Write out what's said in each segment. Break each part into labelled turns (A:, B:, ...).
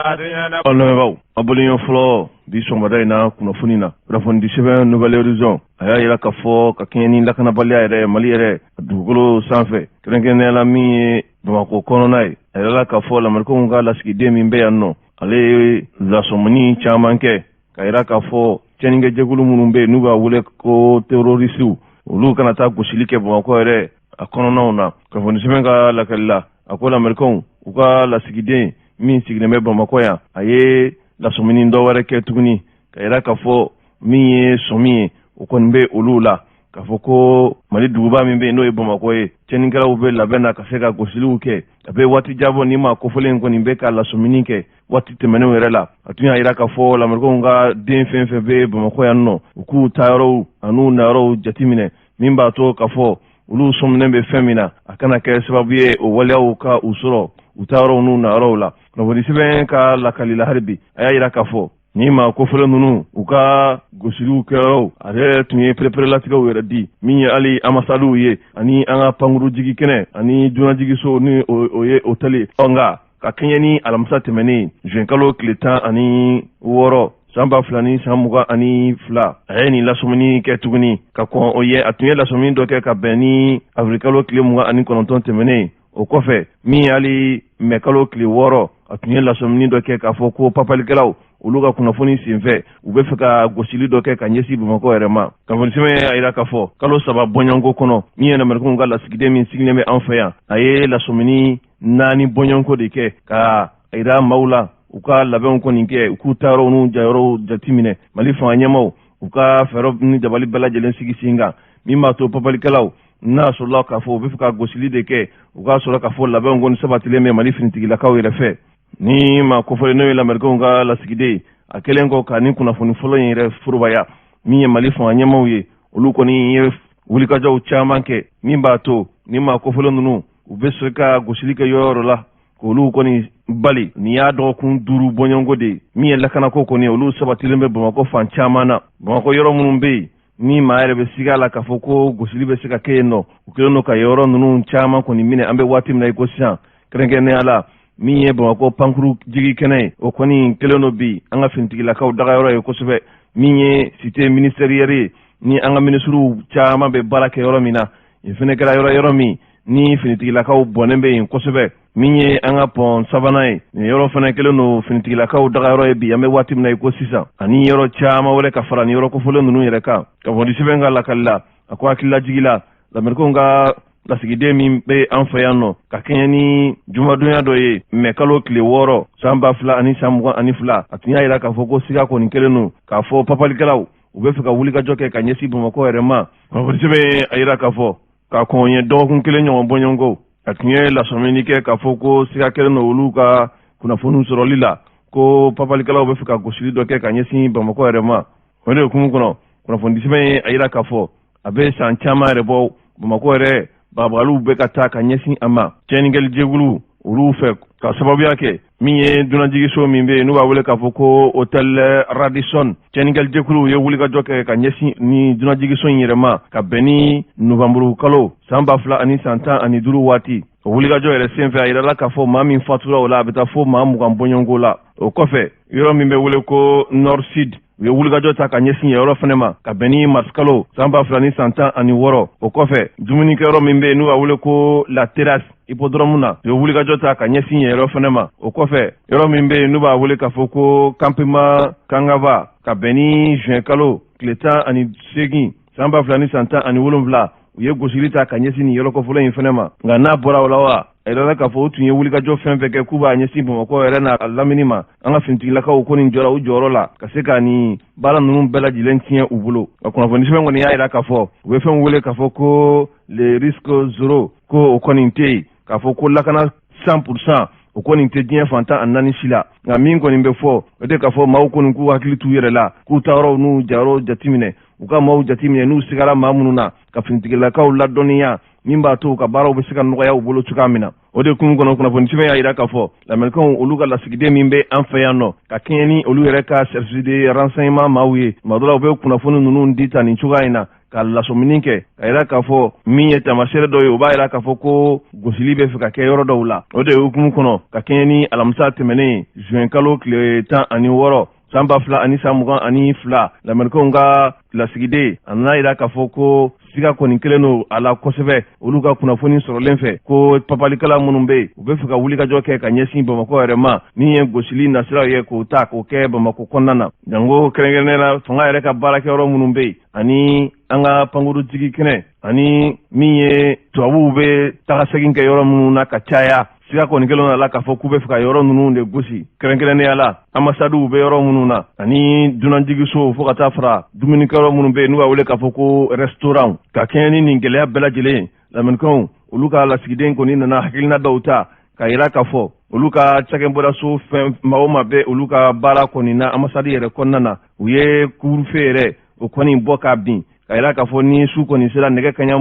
A: Aw lamɛnbaaw, an bɔlen fɔlɔ bi sɔgɔmada in na kunnafoni na, kunnafonidi sɛbɛn Nouvel Horizon, a y'a yira k'a fɔ ka kɛɲɛ ni lakanabaliya yɛrɛ Mali yɛrɛ dugukolo sanfɛ, kɛrɛnkɛrɛnnenya la min ye Bamakɔ kɔnɔna ye, a yirala k'a fɔ lamerikɛnw ka lasigiden min bɛ yan nɔ, ale ye lasɔmini caman kɛ ka yira k'a fɔ tiɲɛnikɛjɛkulu minnu bɛ yen n'u b'a wele ko terorisiw, olu kana taa gosili kɛ Bamakɔ yɛrɛ a kɔnɔnaw na. Kunnafoni sɛbɛn ka lakali la, a ko lamerikɛnw u ka lasigiden min sigilen bɛ Bamakɔ yan, a ye lasɔmini dɔ wɛrɛ kɛ tuguni ka yira k'a fɔ min ye sɔmi ye, o kɔni bɛ olu la k'a fɔ ko Mali duguba min bɛ yen n'o ye Bamakɔ ye, tiɲɛnikɛlaw bɛ labɛn na ka se ka gosiliw kɛ. A bɛ waati jan bɔ ni maa kofɔlen in kɔni bɛ ka lasɔmini kɛ. Waati tɛmɛnenw yɛrɛ la, a tun y'a yira k'a fɔ lamerikɛnw ka den fɛn fɛn bɛ Bamakɔ yan nɔ, u k'u taayɔrɔw an'u nayɔrɔw jateminɛ, min b'a to k'a fɔ olu sɔminen bɛ fɛn min na, a kana kɛ sababu ye o waleyaw ka u sɔrɔ u taayɔrɔw n'u nayɔrɔw la. Kunnafoni sɛbɛn ka lakali la hali bi, a y'a yira k'a fɔ ni maa kofɔlen ninnu u ka gosiliw kɛyɔrɔw, a yɛrɛ tun ye pereperelatigɛw yɛrɛ di, min ye hali anbasadiw ye ani an ka pankurujigi kɛnɛ ani dunanjigiso ni o ye otɛli. Ɔ nka ka kɛɲɛ ni alamisa tɛmɛnen, zuwɛnkalo tile 16 san 2022, a ye nin lasɔmini kɛ tuguni. Ka kɔn o ye, a tun ye lasɔmini dɔ kɛ ka bɛn ni awirilikalo tile 29 tɛmɛnen. O kɔfɛ, min ye hali mɛkalo tile 6, a tun ye lasɔmini dɔ kɛ k'a fɔ ko papalikɛlaw olu ka kunnafoni senfɛ, u bɛ fɛ ka gosili dɔ kɛ ka ɲɛsin Bamakɔ yɛrɛ ma. Kunnafoni sɛbɛn y'a yira k'a fɔ kalo 3 bɔɲɔgɔnko kɔnɔ, min ye lamerikɛnw ka lasigiden min sigilen bɛ an fɛ yan, a ye lasɔmini naani bɔɲɔgɔnko de kɛ ka yira maaw la u ka labɛnw kɔni kɛ, u k'u taayɔrɔw n'u jayɔrɔw jateminɛ. Mali fanga ɲɛmaw u ka fɛɛrɛ ni dabali bɛɛ lajɛlen sigi sen kan, min b'a to papalikɛlaw n'a sɔrɔla k'a fɔ u bɛ fɛ ka gosili de kɛ, u k'a sɔrɔ k'a fɔ labɛnw kɔni sabatilen bɛ Mali finitigilakaw yɛrɛ fɛ. Ni maa kofɔlen n'o ye lamerikɛnw ka lasigiden ye, a kɛlen kɔ ka ni kunnafoni fɔlɔ in yɛrɛ forobaya, min ye Mali fanga ɲɛmaw ye, olu kɔni ye wulikajɔw caman kɛ min b'a to ni maa kofɔlen ninnu u bɛ se ka gosili kɛ yɔrɔ yɔrɔ la, k'olu kɔni bali. Nin y'a dɔgɔkun 5 bɔɲɔgɔnko de ye. Min ye lakanako kɔni, olu sabatilen bɛ Bamakɔ fan caman na. Bamakɔ yɔrɔ minnu bɛ yen ni maa yɛrɛ bɛ siga la k'a fɔ ko gosili bɛ se ka kɛ yen nɔ, u kɛlen don ka yɔrɔ ninnu caman kɔni minɛ an bɛ waati min na i ko sisan. Kɛrɛnkɛrɛnnenya la, min ye Bamakɔ pankuru jigi kɛnɛ ye, o kɔni kɛlen don bi an ka finitigilakaw dagayɔrɔ ye kosɛbɛ. Min ye cité ministérielle ye, ni an ka minisiriw caman bɛ baara kɛ yɔrɔ min na, yen fɛnɛ kɛra yɔrɔ min ni finitigilakaw bɔnnen bɛ yen kosɛbɛ. Min ye an ka pɔn sabanan ye, nin yɔrɔ fana kɛlen don finitigilakaw dagayɔrɔ ye bi an bɛ waati min na i ko sisan, ani yɔrɔ caman wɛrɛ ka fara nin yɔrɔ kofɔlen ninnu yɛrɛ kan. Kunnafoni sɛbɛn ka lakali la, a ko hakililajigi la, lamerikɛnw ka lasigiden min bɛ an fɛ yan nɔ, ka kɛɲɛ ni jumadonya dɔ ye mɛ kalo tile 6 san 2022, a tun y'a yira k'a fɔ ko siga kɔni kɛlen don k'a fɔ papalikɛlaw u bɛ fɛ ka wulikajɔ kɛ ka ɲɛsin Bamakɔ yɛrɛ ma. Kunnafoni sɛbɛn a yira k'a fɔ ka kɔn ye dɔgɔkun kelen ɲɔgɔn bɔɲɔgɔnko, a tun ye lasɔmini kɛ k'a fɔ ko siga kɛlen don olu ka kunnafoniw sɔrɔli la ko papalikɛlaw bɛ fɛ ka gosili dɔ kɛ ka ɲɛsin Bamakɔ yɛrɛ ma. O de hukumu kɔnɔ, kunnafoni sɛbɛn ye a yira k'a fɔ a bɛ san caman yɛrɛ bɔ, Bamakɔ yɛrɛ bagabagaliw bɛ ka taa ka ɲɛsin a ma tiɲɛnikɛli jɛkulu olu fɛ, ka sababuya kɛ min ye dunanjigiso min bɛ yen n'u b'a wele k'a fɔ ko hôtel Radisson. Tiɲɛnikɛli jɛkuluw ye wulikajɔ kɛ ka ɲɛsin ni dunanjigiso in yɛrɛ ma ka bɛn ni novanburu kalo san 2015 waati. O wulikajɔ yɛrɛ senfɛ, a yirala k'a fɔ maa min fatura o la, a bɛ taa fo maa 20 bɔɲɔgɔnko la. O kɔfɛ, yɔrɔ min bɛ wele ko Nord Sud, u ye wulikajɔ ta ka ɲɛsin yɔrɔ fɛnɛ ma ka bɛn ni marisikalo san 2016. O kɔfɛ, dumunikɛyɔrɔ min bɛ yen n'u b'a wele ko La Terrasse hippodrome na, u ye wulikajɔ ta ka ɲɛsin yɔrɔ fɛnɛ ma. O kɔfɛ, yɔrɔ min bɛ yen n'u b'a wele k'a fɔ ko campement Kangaba, ka bɛn ni juin kalo tile 18 san 2017, u ye gosili ta ka ɲɛsin nin yɔrɔ kofɔlen in fɛnɛ ma. Nka n'a bɔra o la wa, a yirala k'a fɔ u tun ye wulikajɔ fɛn fɛn kɛ k'u b'a ɲɛsin Bamakɔ yɛrɛ n'a lamini ma, an ka finitigilakaw kɔni jɔra u jɔyɔrɔ la ka se ka nin baara ninnu bɛɛ lajɛlen tiɲɛ u bolo. Nka kunnafoni sɛbɛn kɔni y'a yira k'a fɔ u bɛ fɛn wele k'a fɔ ko le risque zéro, ko o kɔni tɛ yen, k'a fɔ ko lakana 100%, o kɔni tɛ diɲɛ fan 14 si la. Nka min kɔni bɛ fɔ, o de k'a fɔ maaw kɔni k'u hakili t'u yɛrɛ la, k'u taayɔrɔw n'u jayɔrɔw jateminɛ, u ka maaw jateminɛ n'u sigara maa minnu na, ka finitigilakaw ladɔnniya, min b'a to u ka baaraw bɛ se ka nɔgɔya u bolo cogoya min na. O de kun kɔnɔ, kunnafoni sɛbɛn y'a yira k'a fɔ lamerikɛnw olu ka lasigiden min bɛ an fɛ yan nɔ, ka kɛɲɛ ni olu yɛrɛ ka service de renseignement maaw ye, tuma dɔ la u bɛ kunnafoni ninnu di ta nin cogoya in na. ka lasɔmini kɛ k'a yira k'a fɔ min ye taamasere dɔ ye, o b'a yira k'a fɔ ko gosili bɛ fɛ ka kɛ yɔrɔ dɔw la. O de hukumu kɔnɔ, ka kɛɲɛ ni alamisa tɛmɛnen ye, juin kalo tile 16 san 2022, lamɛrikɛnw ka lasigiden a nana yira k'a fɔ ko siga kɔni kɛlen don a la kosɛbɛ, olu ka kunnafoni sɔrɔlen fɛ ko papalikɛla minnu bɛ yen, u bɛ fɛ ka wulikajɔ kɛ ka ɲɛsin Bamakɔ yɛrɛ ma, min ye gosili nasiraw ye k'o ta k'o kɛ Bamakɔ kɔnɔna na, janko kɛrɛnkɛrɛnnenya la fanga yɛrɛ ka baarakɛyɔrɔ minnu bɛ yen, ani an ka pankurujigi kɛnɛ, ani min ye tubabuw bɛ taga segin kɛ yɔrɔ minnu na ka caya. Siga kɔni kɛlen a la k'a fɔ k'u bɛ fɛ ka yɔrɔ ninnu de gosi, kɛrɛnkɛrɛnnenya la anbasadiw bɛ yɔrɔ minnu na, ani dunanjigisow, fo ka taa fara dumunikɛyɔrɔ minnu bɛ yen n'u b'a wele k'a fɔ ko restaurant. Ka kɛɲɛ ni nin gɛlɛya bɛɛ lajɛlen, lamɛnnikanw olu ka lasigiden kɔni nana hakilina dɔw ta k'a yira k'a fɔ olu ka cakɛbɔdaso fɛn maa o maa bɛ olu ka baara kɔni na anbasadi yɛrɛ kɔnɔna na, u ye couvre-feu yɛrɛ o kɔni bɔ k'a bin, k'a yira k'a fɔ ni su kɔni sera nɛgɛ kaɲa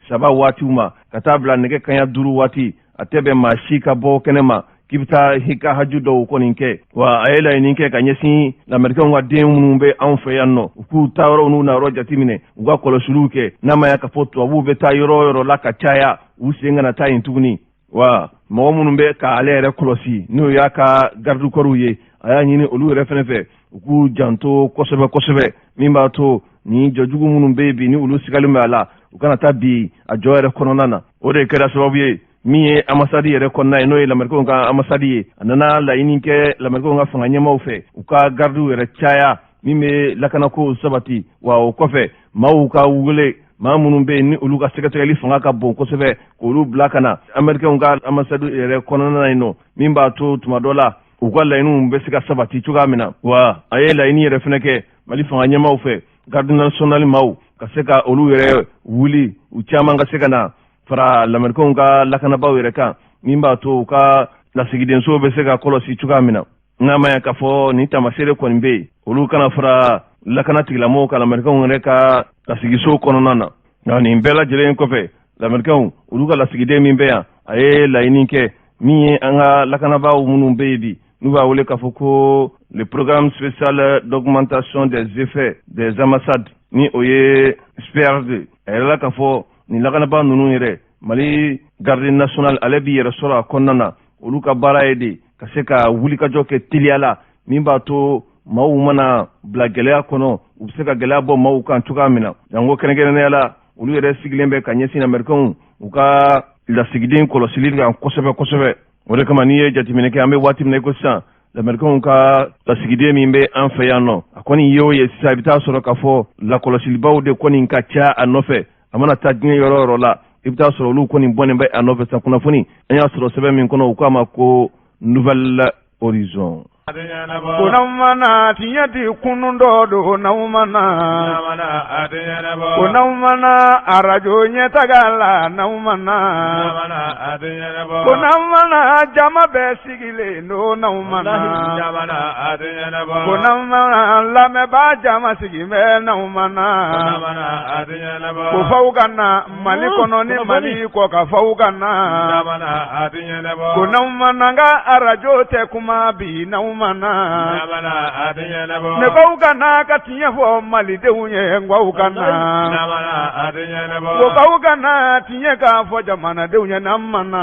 A: 23 waatiw ma ka taa bila nɛgɛ kaɲa 5 waati, a tɛ bɛn maa si ka bɔ kɛnɛ ma k'i bɛ taa i ka haju dɔw kɔni kɛ. Wa a ye laɲini kɛ ka ɲɛsin lamɛrikɛnw ka den minnu bɛ anw fɛ yan nɔ, u k'u taa yɔrɔw n'u nayɔrɔ jateminɛ, u ka kɔlɔsiliw kɛ, n'a ma ya k'a fɔ tubabuw bɛ taa yɔrɔ o yɔrɔ la ka caya, u sen kana taa yen tuguni. Wa mɔgɔ minnu bɛ k'ale yɛrɛ kɔlɔsi, n'o y'a ka garidikɔriw ye, a y'a ɲini olu yɛrɛ fɛnɛ fɛ u k'u janto kosɛbɛ kosɛbɛ, min b'a to ni jɔjugu minnu bɛ yen bi, ni olu sigalen bɛ a la, u kana taa bi a jɔ yɛrɛ kɔnɔna na. O de kɛra sababu ye min ye amasadi yɛrɛ kɔnɔna ye, n'o ye lamɛrikɛnw ka amasadi ye, a nana laɲini kɛ lamɛrikɛnw ka fanga ɲɛmaaw fɛ u ka garidiw yɛrɛ caya min bɛ lakanakow sabati. Wa o kɔfɛ, maaw ka wele, maa minnu bɛ yen ni olu ka sɛgɛsɛgɛli fanga ka bon kosɛbɛ, k'olu bila ka na amɛrikɛnw ka amasadi yɛrɛ kɔnɔna na yen nɔ, min b'a to tuma dɔ la u ka laɲiniw bɛ se ka sabati cogoya min na. Wa a ye laɲini yɛrɛ fɛnɛ kɛ Mali fanga ɲɛmaaw fɛ, garde nationale maaw ka se ka olu yɛrɛ wuli, u caman ka se ka na fara lamɛrikɛnw ka lakanabaaw yɛrɛ kan, min b'a to u ka lasigidenso bɛ se ka kɔlɔsi cogoya min na. N'a ma ya k'a fɔ nin taamasere kɔni bɛ yen, olu kana fara lakana tigilamɔgɔw kan lamɛrikɛnw yɛrɛ ka lasigiso kɔnɔna na. Nka nin bɛɛ lajɛlen kɔfɛ, lamɛrikɛnw olu ka lasigiden min bɛ yan, a ye laɲini kɛ min ye an ka lakanabaaw minnu bɛ yen bi, n'u b'a wele k'a fɔ ko le programme spécial d'augmentation des effets des ambassades, ni o ye SPEAD. A yɛrɛ la k'a fɔ nin lakanabaa ninnu yɛrɛ, Mali garde nationale ale b'i yɛrɛ sɔrɔ a kɔnɔna na. Olu ka baara ye de ka se ka wulikajɔ kɛ teliya la, min b'a to maaw mana bila gɛlɛya kɔnɔ, u bɛ se ka gɛlɛya bɔ maaw kan cogoya min na. Janko kɛrɛnkɛrɛnnenya la, olu yɛrɛ sigilen bɛ ka ɲɛsin amɛrikɛnw u ka lasigiden kɔlɔsili kan kosɛbɛ kosɛbɛ. O de kama, n'i ye jateminɛ kɛ, an bɛ waati min na i ko sisan, lamɛrikɛnw ka lasigiden min bɛ an fɛ yan nɔ, a kɔni ye o ye sisan, i bɛ taa sɔrɔ k'a fɔ lakɔlɔsilibaw de kɔni ka ca a nɔfɛ. A mana taa diɲɛ yɔrɔ o yɔrɔ la, i bɛ taa sɔrɔ olu kɔni bɔnnen bɛ a nɔfɛ sa. Kunnafoni an y'a sɔrɔ sɛbɛn min kɔnɔ, u k'a ma ko Nouvel Horizon.
B: Ko n'aw ma na tiɲɛ di kunun dɔ don, n'aw ma na, ko n'aw ma na arajo ɲɛtaga la, n'aw ma na, ko n'aw ma na jama bɛɛ sigilen don, n'aw ma na, ko n'aw ma na lamɛnbaa jama sigilen bɛ, n'aw ma na, ko f'aw ka na Mali kɔnɔ ni Mali kɔ kan, f'aw ka na, ko n'aw ma na n ka arajo tɛ kuma bi, n'aw ma na, ne k'aw ka na ka tiɲɛ fɔ malidenw ye, n k'aw ka na, ko k'aw ka na tiɲɛ k'a fɔ jamanadenw ye, n'aw ma na,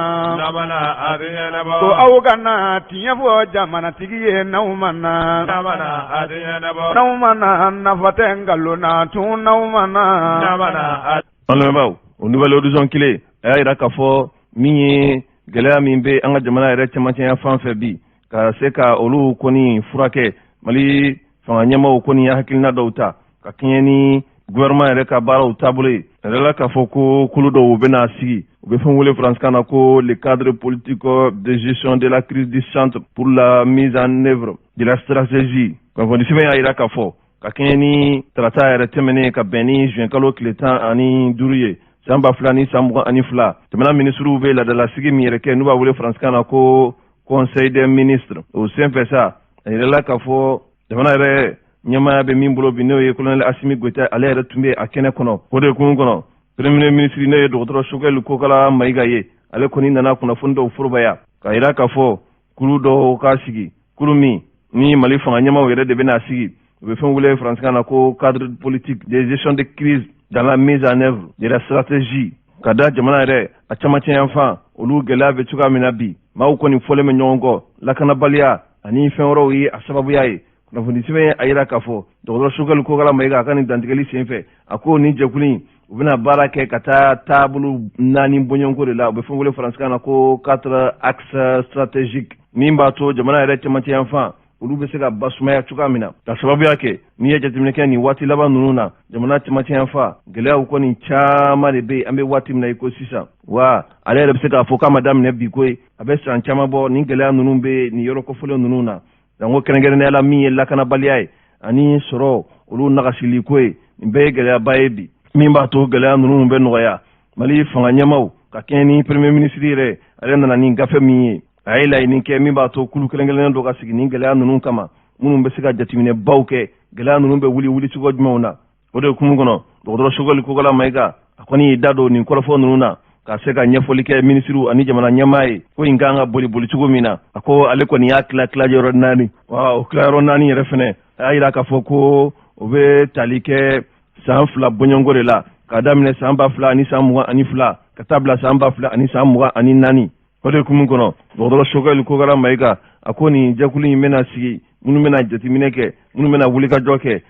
B: ko aw ka na tiɲɛ fɔ jamanatigi ye, n'aw ma na, n'aw ma na nafa tɛ nkalon na tun, n'aw ma na.
A: An lamɛnbaaw, o Nouvel Horizon kelen a y'a yira k'a fɔ min ye gɛlɛya min bɛ an ka jamana yɛrɛ cɛmancɛya fan fɛ bi, ka se ka olu kɔni furakɛ, Mali fanga ɲɛmaaw kɔni ye hakilina dɔw ta ka kɛɲɛ ni gouvernement yɛrɛ ka baaraw taabolo ye. A yirala k'a fɔ ko kulu dɔw bɛna sigi, u bɛ fɛn wele faransikan na ko le cadre politique de gestion de la crise du centre pour la mise en œuvre de la stratégie. Kunnafoni sɛbɛn y'a yira k'a fɔ ka kɛɲɛ ni tarata yɛrɛ tɛmɛnen, ka bɛn ni juin kalo tile 15 ye san 2022, jamana minisiriw bɛ laadalasigi min yɛrɛ kɛ, n'u b'a wele faransikan na ko conseil des ministres. O senfɛ sa, a yirala k'a fɔ jamana yɛrɛ ɲɛmaaya bɛ min bolo bi, n'o ye colonel Asimi Goyita, ale yɛrɛ tun bɛ a kɛnɛ kɔnɔ. O de kun kɔnɔ, premier ministre, n'o ye dɔgɔtɔrɔ Sogɛli Kokala Mayiga ye, ale kɔni nana kunnafoni dɔw forobaya k'a yira k'a fɔ kulu dɔw ka sigi, kulu min ni Mali fanga ɲɛmaaw yɛrɛ de bɛna sigi. U bɛ fɛn wele faransikan na ko cadre politique de gestion de crise dans la mise en œuvre de la stratégie ka da jamana yɛrɛ a camancɛ yanfan olu gɛlɛya bɛ cogoya min na bi. Maaw kɔni fɔlen bɛ ɲɔgɔn kɔ, lakanabaliya ani fɛn wɛrɛw ye a sababuya ye. Kunnafoni sɛbɛn ye a yira k'a fɔ dɔgɔtɔrɔ Sogɛli Kokala Mayiga a ka nin dantigɛli senfɛ, a ko nin jɛkulu in, u bɛna baara kɛ ka taa taabolo naani bɔɲɔgɔnko de la. U bɛ fɛn wele faransikan na ko quatre axes stratégiques, min b'a to jamana yɛrɛ cɛmancɛ yanfan olu bɛ se ka basumaya cogoya min na, ka sababuya kɛ n'i ye jateminɛ kɛ nin waati laban ninnu na, jamana cɛmancɛ yanfan gɛlɛyaw kɔni caman de bɛ yen an bɛ waati min na i ko sisan. Wa ale yɛrɛ bɛ se k'a fɔ k'a ma daminɛ bi koyi, a bɛ san caman bɔ nin gɛlɛya ninnu bɛ nin yɔrɔ kofɔlen ninnu na. Janko kɛrɛnkɛrɛnnenya la min ye lakanabaliya ye ani sɔrɔ olu nagasili ko ye, nin bɛɛ ye gɛlɛyaba ye bi. Min b'a to gɛlɛya ninnu bɛ nɔgɔya, Mali fanga ɲɛmaw ka kɛɲɛ ni premier ministre yɛrɛ, ale nana ni gafe min ye, a ye laɲini kɛ min b'a to kulu kɛrɛnkɛrɛnnen dɔ ka sigi nin gɛlɛya ninnu kama, minnu bɛ se ka jateminɛbaw kɛ gɛlɛya ninnu bɛ wuli wuli cogo jumɛnw na. O de hukumu kɔnɔ, dɔgɔtɔrɔ Sogɛli Kokala Mayiga, a kɔni y'i da don nin kɔrɔfɔ ninnu na ka se ka ɲɛfɔli kɛ minisiriw ani jamana ɲɛmaa ye ko in kan ka boli boli cogo min na. A ko ale kɔni y'a tila tilayɔrɔ naani. Wa o tilayɔrɔ naani yɛrɛ fɛnɛ, a y'a yira k'a fɔ ko o bɛ tali kɛ san 2 bɔɲɔgɔnko de la, k'a daminɛ san 2022 ka taa bila san 2024. O de hukumu kɔnɔ, dɔgɔtɔrɔ Sogɛli Kokala Mayiga, a ko nin jɛkulu in bɛna sigi, minnu bɛna jateminɛ kɛ, minnu bɛna wulikajɔ kɛ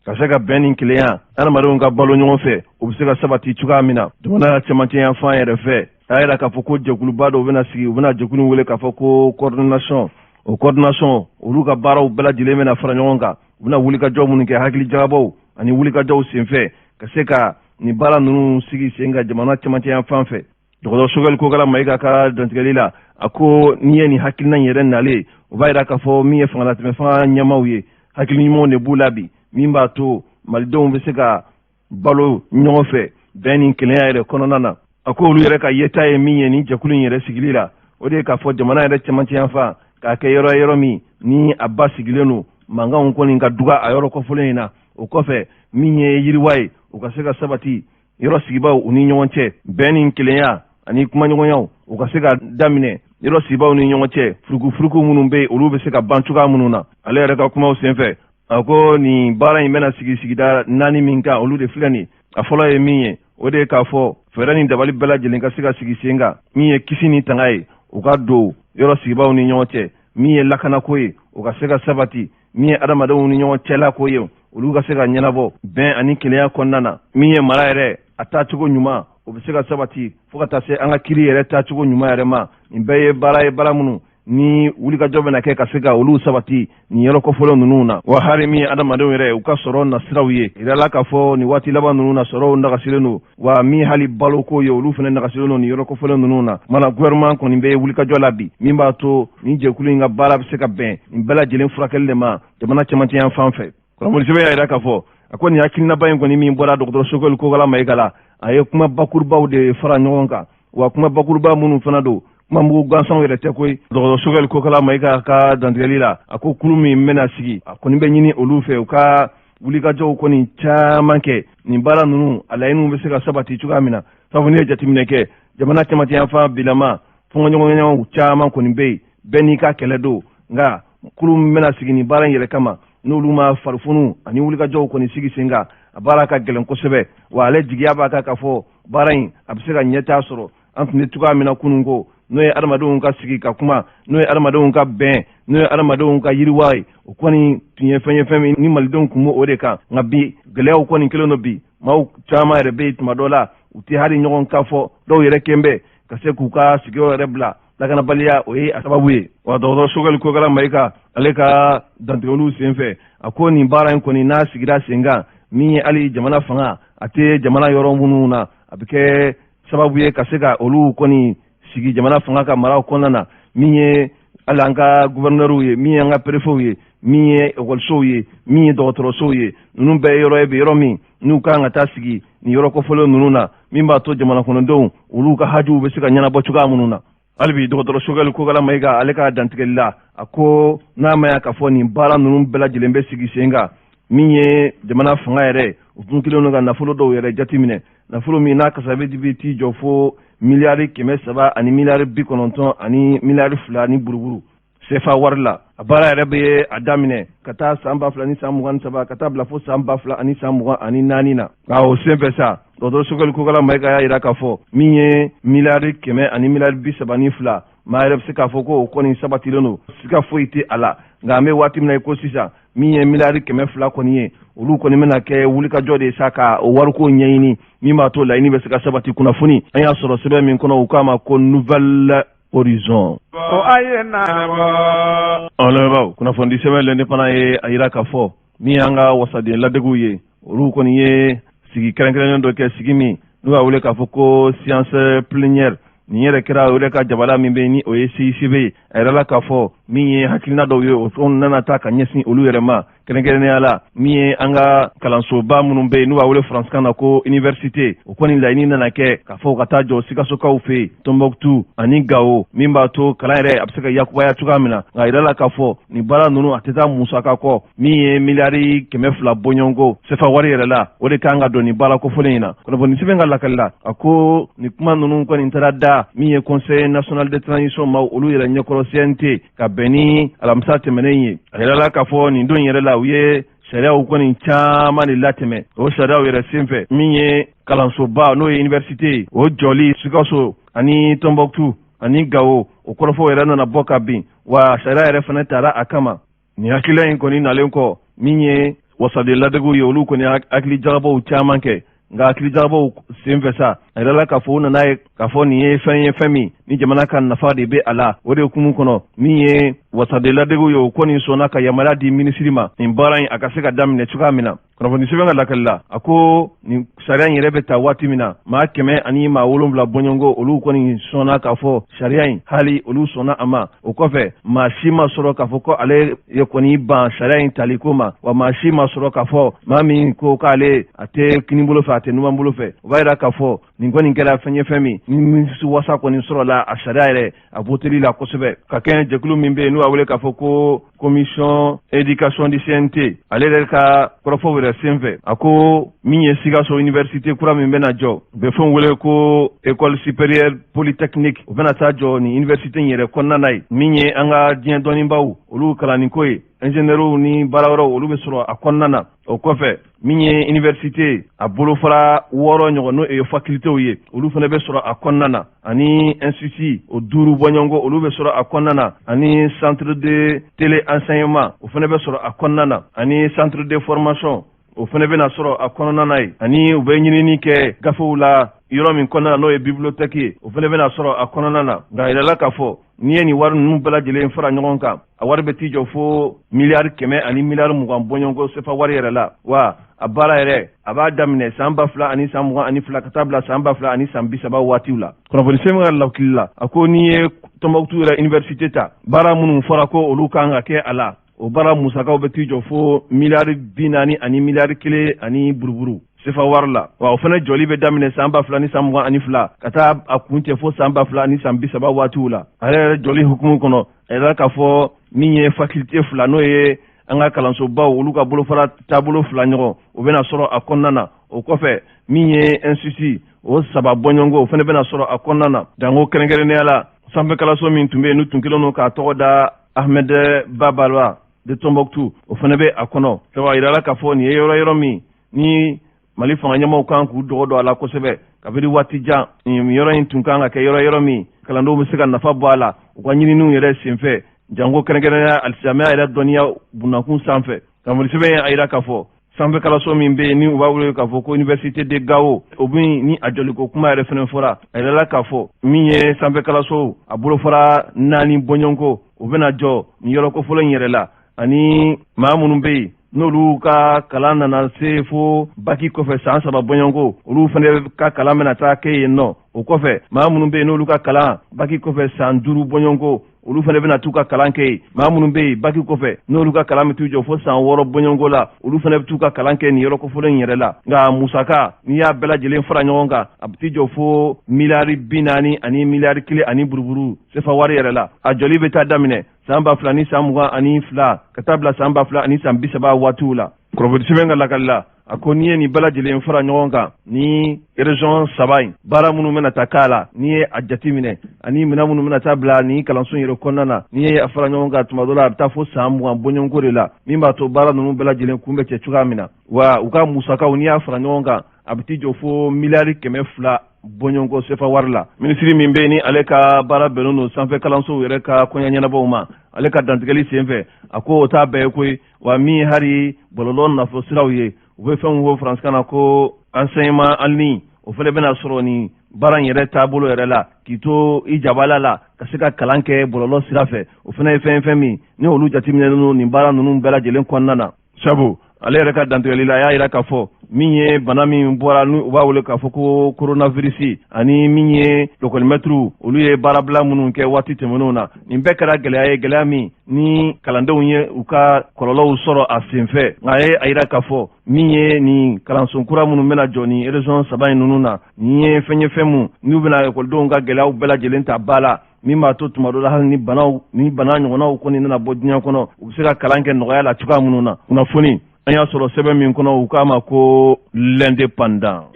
A: ka se ka bɛn ni kelenya, adamadenw ka balo ɲɔgɔn fɛ, o bɛ se ka sabati cogoya min na jamana cɛmancɛ yanfan yɛrɛ fɛ. A y'a yira k'a fɔ ko jɛkuluba dɔw bɛna sigi, u bɛna jɛkulu wele k'a fɔ ko coordination. O coordination, olu ka baaraw bɛɛ lajɛlen bɛna fara ɲɔgɔn kan. U bɛna wulikajɔ minnu kɛ, hakili jagabɔw ani wulikajɔw senfɛ, ka se ka nin baara ninnu sigi sen kan jamana cɛmancɛ yanfan fɛ. Dɔgɔtɔrɔ Sogɛli Kokala Mayiga ka dantigɛli la, a ko n'i ye nin hakilina in yɛrɛ nalen, o b'a yira k'a fɔ min ye fangalatɛmɛ fanga ɲɛmaaw ye, hakili ɲumanw de b'u la bi, min b'a to malidenw bɛ se ka balo ɲɔgɔn fɛ bɛn ni kelenya yɛrɛ kɔnɔna na. A ko olu yɛrɛ ka yeta ye min ye nin jɛkulu in yɛrɛ sigili la, o de ye k'a fɔ jamana yɛrɛ cɛmancɛ yanfan k'a kɛ yɔrɔ yɔrɔ min ni a ba sigilen don, mankanw kɔni ka duga a yɔrɔ kɔfɔlen in na. O kɔfɛ, min ye yiriwa ye, o ka se ka sabati yɔrɔ sigibaw u ni ɲɔgɔn cɛ, bɛn ni kelenya ani kumaɲɔgɔnyaw u ka se ka daminɛ yɔrɔ sigibaw ni ɲɔgɔn cɛ, furukufuruku minnu bɛ yen, olu bɛ se ka ban cogoya minnu na. Ale yɛrɛ ka kumaw senfɛ, a ko nin baara in bɛna sigi sigida naani min kan, olu de filɛ nin. A fɔlɔ ye min ye, o de ye k'a fɔ fɛɛrɛ ni dabali bɛɛ lajɛlen ka se ka sigi sen kan, min ye kisi ni tanga ye, u ka don yɔrɔ sigibaw ni ɲɔgɔn cɛ, min ye lakanako ye, o ka se ka sabati, min ye adamadenw ni ɲɔgɔn cɛlako ye, olu ka se ka ɲɛnabɔ bɛn ani kelenya kɔnɔna na, min ye mara yɛrɛ a taacogo ɲuman, o bɛ se ka sabati fo ka taa se an ka kiri yɛrɛ taacogo ɲuman yɛrɛ ma. Nin bɛɛ ye baara ye, baara minnu ni wulikajɔ bɛna kɛ ka se ka olu sabati nin yɔrɔ kɔfɔlɔ ninnu na. Wa hali min ye adamadenw yɛrɛ u ka sɔrɔ nasiraw ye, yirala k'a fɔ nin waati laban ninnu na, sɔrɔw nagasilen don, wa min hali baloko ye, olu fana nagasilen don nin yɔrɔ kɔfɔlɔ ninnu na. Mana gouvernement kɔni bɛ wulikajɔ la bi, min b'a to nin jɛkulu in ka baara bɛ se ka bɛn nin bɛɛ lajɛlen furakɛli de ma jamana cɛmancɛ yan fan fɛ. Kunnafoni sɛbɛn y'a yira k'a fɔ a ko nin hakilinaba in kɔni min bɔra dɔgɔtɔrɔ Sogɛli Kokala Mayiga la, a ye kuma bakurubaw de fara ɲɔgɔn kan, wa kuma bakuruba minnu fana don, kuma mugu gansanw yɛrɛ tɛ koyi. Dɔgɔtɔrɔ Sogɛli Kokala Mayiga ka dantigɛli la, a ko kulu min bɛna sigi, a kɔni bɛ ɲini olu fɛ u ka wulikajɔw kɔni caman kɛ nin baara ninnu a laɲiniw bɛ se ka sabati cogoya min na. Sabu n'i ye jateminɛ kɛ, jamana cɛmancɛ yanfan bilama fɔnkɔɲɔgɔnyaw caman kɔni bɛ yen, bɛɛ n'i ka kɛlɛ don. Nka kulu min bɛna sigi nin baara in yɛrɛ kama, n'olu ma farifunu ani wulikajɔw kɔni sigi sen kan, a baara ka gɛlɛn kosɛbɛ. Wa ale jigiya b'a kan k'a fɔ baara in a bɛ se ka ɲɛtaa sɔrɔ. An tun bɛ cogoya min na kunun ko, n'o ye adamadenw ka sigi ka kuma, n'o ye adamadenw ka bɛn, n'o ye adamadenw ka yiriwa ye, o kɔni tun ye fɛn ye, fɛn min ni malidenw tun b'o de kan. Nka bi gɛlɛyaw kɔni kɛlen don bi, maaw caman yɛrɛ bɛ yen, tuma dɔ la u tɛ hali ɲɔgɔn kan fɔ, dɔw yɛrɛ kɛn bɛ ka se k'u ka sigiyɔrɔ yɛrɛ bila. Lakanabaliya, o ye a sababu ye. Wa dɔgɔtɔrɔ Sogɛli Kokala Mayiga, ale ka dantigɛliw senfɛ, a ko nin baara in kɔni n'a sigira sen kan, min ye hali jamana fanga a tɛ jamana yɔrɔ minnu na, a bɛ kɛ sababu ye ka se ka olu kɔni sigi jamana fanga ka maraw kɔnɔna na, min ye hali an ka guvɛrinɛriw ye, min ye an ka perefew ye, min ye ekɔlisow ye, min ye dɔgɔtɔrɔsow ye. Ninnu bɛɛ ye yɔrɔ ye bi, yɔrɔ min n'u kan ka taa sigi nin yɔrɔ kɔfɔlen ninnu na, min b'a to jamana kɔnɔdenw olu ka hajuw bɛ se ka ɲɛnabɔ cogoya minnu na. Hali bi dɔgɔtɔrɔ Sogɛli Kokala Mayiga, ale ka dantigɛli la, a ko n'a ma ya k'a fɔ nin baara ninnu bɛɛ lajɛlen bɛ sigi sen kan, min ye jamana fanga yɛrɛ, u tun kɛlen don ka nafolo dɔw yɛrɛ jateminɛ, nafolo min n'a kasabi bɛ t'i jɔ fo miliyari 300 ani miliyari 90 ani miliyari 2 ni buruburu. sefa wari la. A baara yɛrɛ bɛ a daminɛ ka taa san 2023 ka taa bila fo san 2024 na. Nka o senfɛ sa, dɔgɔtɔrɔ Sogɛli Kokala Mayiga y'a jira k'a fɔ min ye 100 miliyari ani 32 miliyari, maa yɛrɛ bɛ se k'a fɔ ko o kɔni sabatilen don, siga foyi tɛ a la. Nka an bɛ waati min na i ko sisan, min ye 102 miliyari kɔni ye, olu kɔni bɛna kɛ wulikajɔ de ye sa ka o wariko ɲɛɲini min b'a to laɲini bɛ se ka sabati. Kunnafoni an y'a sɔrɔ sɛbɛn min kɔnɔ, u k'a ma ko Nouvel Horizon.
B: Ko a ye na.
A: An lamɛnbaaw, kunnafoni sɛbɛn L'Indépendant ye a yira k'a fɔ min y'an ka wasaden ladegiw ye, olu kɔni ye sigi kɛrɛnkɛrɛnnen dɔ kɛ, sigi min n'u y'a wele k'a fɔ ko séance plénière. Nin yɛrɛ kɛra o yɛrɛ ka jabala min bɛ ni o ye CICB ye. A yɛrɛ la k'a fɔ min ye hakilina dɔw ye, o fɛnw nana ta ka ɲɛsin olu yɛrɛ ma, kɛrɛnkɛrɛnnenya la min ye an ka kalansoba minnu bɛ yen n'u b'a wele faransikan na ko université. O kɔni laɲini nana kɛ k'a fɔ ka taa jɔ Sikasokaw fɛ yen, Tɔnbɔkutu ani Gawo, min b'a to kalan yɛrɛ a bɛ se ka yakubaya cogoya min na. Nka a yirala k'a fɔ nin baara ninnu, a tɛ taa musaka kɔ. Min ye 200 miliyari bɔɲɔgɔnko sefa wari yɛrɛ la, o de kan ka don nin baara kofɔlen in na. Kunnafoni sɛbɛn ka lakali la, a ko nin kuma ninnu kɔni taara da min ye Conseil national de transition maaw olu yɛrɛ ɲɛkɔrɔ, CNT, ka bɛn ni alamisa tɛmɛnen ye. A yirala k'a fɔ nin don yɛrɛ la, u ye sariyaw kɔni caman de latɛmɛ. O sariyaw yɛrɛ senfɛ, min ye kalansoba n'o ye université ye, o jɔli Sikaso ani Tɔnbɔkutu ani Gawo, o kɔrɔfɔw yɛrɛ nana bɔ ka bin, wa sariya yɛrɛ fana tara a kama. Nin hakilila in kɔni nalen kɔ, min ye wasaden ladegiw ye, olu kɔni hakili jagabɔw caman kɛ. Nka hakili jagabɔw senfɛ sa, a yirala k'a fɔ u nana ye k'a fɔ nin ye fɛn ye, fɛn min ni jamana ka nafa de bɛ a la. O de hukumu kɔnɔ, min ye wasaden ladegiw ye, o kɔni sɔnna ka yamaruya di minisiri ma, nin baara in a ka se ka daminɛ cogoya min na. Kunnafoni sɛbɛn ka lakali la, a ko nin sariya in yɛrɛ bɛ ta waati min na, maa 170 bɔɲɔgɔnko, olu kɔni sɔnna k'a fɔ sariya in hali olu sɔnna a ma. O kɔfɛ, maa si ma sɔrɔ k'a fɔ ko ale ye kɔni ban sariya in taliko ma, wa maa si ma sɔrɔ k'a fɔ maa min ko k'ale a tɛ kini bolo fɛ, a tɛ numan bolo fɛ. O b'a yira k'a fɔ nin kɔni kɛra fɛn ye, fɛn min ni nimisi wasa kɔni sɔrɔla a sariya yɛrɛ a voteli la kosɛbɛ. Ka kɛ jɛkulu min bɛ yen n'u b'a wele k'a fɔ ko commission éducation du CNT, ale yɛrɛ ka kɔrɔfɔw yɛrɛ senfɛ, a ko min ye Sikaso université kura min bɛna jɔ, u bɛ fɛn wele ko école supérieure polytechnique, o bɛna taa jɔ nin université in yɛrɛ kɔnɔna na ye. Min ye an ka diɲɛ dɔnnibaw olu kalanniko ye, ingénieurs ni baara wɛrɛw, olu bɛ sɔrɔ a kɔnɔna na. O kɔfɛ, min ye université a bolofara wɔɔrɔ ɲɔgɔn, n'o ye facultéw ye, olu fana bɛ sɔrɔ a kɔnɔna na, ani institut o duuru bɔɲɔgɔnko, olu bɛ sɔrɔ a kɔnɔna na, ani centre de télé enseignement, o fana bɛ sɔrɔ a kɔnɔna na, ani centre de formation, o fana bɛna sɔrɔ a kɔnɔna na ye, ani u bɛ ɲinini kɛ gafew la yɔrɔ min kɔnɔna na, n'o ye bibliothèque ye, o fana bɛna sɔrɔ a kɔnɔna na. Nka a yirala k'a fɔ n'i ye nin wari ninnu bɛɛ lajɛlen fara ɲɔgɔn kan, a wari bɛ t'i jɔ fo 120 miliyari bɔɲɔgɔnko sefa wari yɛrɛ la. Wa a baara yɛrɛ, a b'a daminɛ san 2022 ka taa bila san 2030 waatiw la. Kunnafoni sɛbɛn ka lakili la, a ko n'i ye Tɔnbɔkutu yɛrɛ université ta, baara minnu fɔra ko olu kan ka kɛ a la, o baara musakaw bɛ t'i jɔ fo 40 miliyari ani 1 miliyari ani buruburu sefa wari la. Wa o fana jɔli bɛ daminɛ san 2022 ka taa a kun cɛ fo san 2030 waatiw la. Ale yɛrɛ jɔli hukumu kɔnɔ, a yɛrɛ k'a fɔ min ye faculté fila, n'o ye an ka kalansobaw olu ka bolofara taabolo fila ɲɔgɔn, o bɛna sɔrɔ a kɔnɔna na. O kɔfɛ, min ye institut o saba bɔɲɔgɔnko, o fana bɛna sɔrɔ a kɔnɔna na. Janko kɛrɛnkɛrɛnnenya la, sanfɛ kalanso min tun bɛ yen n'u tun kɛlen don k'a tɔgɔ da Ahmed Babalwa de Tombouctou, o fana bɛ a kɔnɔ. Sabu a yirala k'a fɔ nin ye yɔrɔ yɔrɔ min ni Mali fanga ɲɛmaw kan k'u dɔgɔ don a la kosɛbɛ kabini waati jan. Nin yɔrɔ in tun kan ka kɛ yɔrɔ yɔrɔ min kalandenw bɛ se ka nafa bɔ a la u ka ɲininiw yɛrɛ senfɛ, janko kɛrɛnkɛrɛnnenya alisilamɛya yɛrɛ dɔnniya bunakun sanfɛ. Kunnafoni sɛbɛn ye a yira k'a fɔ sanfɛ kalanso min bɛ yen ni u b'a wele k'a fɔ ko université de Gao, o min ni a jɔliko kuma yɛrɛ fana fɔra, a yirala k'a fɔ min ye sanfɛ kalanso a bolofara naani bɔɲɔgɔnko, o bɛna jɔ nin yɔrɔ kofɔlɔ in yɛrɛ la, ani maa minnu bɛ yen n'olu ka kalan nana se fo baki kɔfɛ san 3 bɔɲɔgɔnko, olu fana ka kalan bɛna taa kɛ yen nɔ. O kɔfɛ, maa minnu bɛ yen n'olu ka kalan baki kɔfɛ san 5 bɔɲɔgɔnko, olu fana bɛna t'u ka kalan kɛ yen. Maa minnu bɛ yen baki kɔfɛ n'olu ka kalan bɛ t'u jɔ fo san 6 bɔɲɔgɔnko la, olu fana bɛ t'u ka kalan kɛ nin yɔrɔ kofɔlen in yɛrɛ la. Nka musaka, n'i y'a bɛɛ lajɛlen fara ɲɔgɔn kan, a bɛ t'i jɔ fo 40 miliyari ani 1 miliyari ani buruburu sefa wari yɛrɛ la. A jɔli bɛ taa daminɛ san 2022 ka taa bila san 2030 waatiw la. Kunnafoni sɛbɛn ka lakali la, A ko n'i ye nin bɛɛ lajɛlen fara ɲɔgɔn kan, ni région saba in baara minnu bɛna taa k'a la, n'i ye a jate minɛ, ani minɛn minnu bɛna taa bila nin kalanso in yɛrɛ kɔnɔna na, n'i ye a fara ɲɔgɔn kan, tuma dɔ la a bɛ taa fo san 20 bɔɲɔgɔnko de la, min b'a to baara ninnu bɛɛ lajɛlen kun bɛ cɛ cogoya min na. Wa u ka musakaw, n'i y'a fara ɲɔgɔn kan, a bɛ t'i jɔ fo miliyari 200 bɔɲɔgɔnko sefa wari la. Minisiri min bɛ ni ale ka baara bɛnnen don sanfɛ kalansow yɛrɛ ka koɲɛ ɲɛnabɔw ma, ale ka dantigɛli senfɛ, a ko o t'a bɛɛ ye koyi. Wa min hari bɔlɔlɔ nafolo siraw ye, u bɛ fɛn fɔ faransikan na ko enseignement en ligne, o fana bɛna sɔrɔ nin baara in yɛrɛ taabolo yɛrɛ la, k'i to i jabala la ka se ka kalan kɛ bɔlɔlɔ sira fɛ. O fana ye fɛn min ni olu jateminɛnen don nin baara ninnu bɛɛ lajɛlen kɔnɔna na, sabu ale yɛrɛ ka dantigɛli la, a y'a jira k'a fɔ min ye bana min bɔra ni u b'a wele k'a fɔ ko coronavirus, ani min ye lɔkɔlimɛtiriw, olu ye baarabila minnu kɛ waati tɛmɛnenw na, nin bɛɛ kɛra gɛlɛya ye, gɛlɛya min ni kalandenw ye u ka kɔlɔlɔw sɔrɔ a senfɛ. Nka a ye a jira k'a fɔ min ye nin kalanso kura minnu bɛna jɔ nin région saba in ninnu na, nin ye fɛn ye, fɛn mun n'u bɛna ekɔlidenw ka gɛlɛyaw bɛɛ lajɛlen ta ba la, min b'a to tuma dɔ la, hali ni banaw ni bana ɲɔgɔnnaw kɔni nana bɔ diɲɛ kɔnɔ, u bɛ se ka kalan kɛ nɔgɔya la cogoya minnu na. Kunnafoni an y'a sɔrɔ sɛbɛn min kɔnɔ, u k'a ma ko L'Indépendant.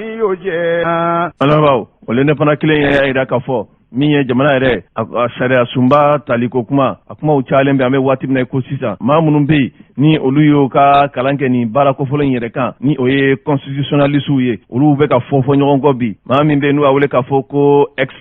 A: Alabaw, o L'Indépendant kelen y'a jira k'a fɔ min ye jamana yɛrɛ a sariya sunba taliko kuma, a kumaw cayalen bɛ an bɛ waati min na i ko sisan. Maa minnu bɛ yen ni olu y'o ka kalan kɛ nin baara kofɔlɔ in yɛrɛ kan, ni o ye constitutionnalistes ye, olu bɛ ka fɔ fɔ ɲɔgɔn kɔ bi. Maa min bɛ yen n'u b'a wele k'a fɔ ko ex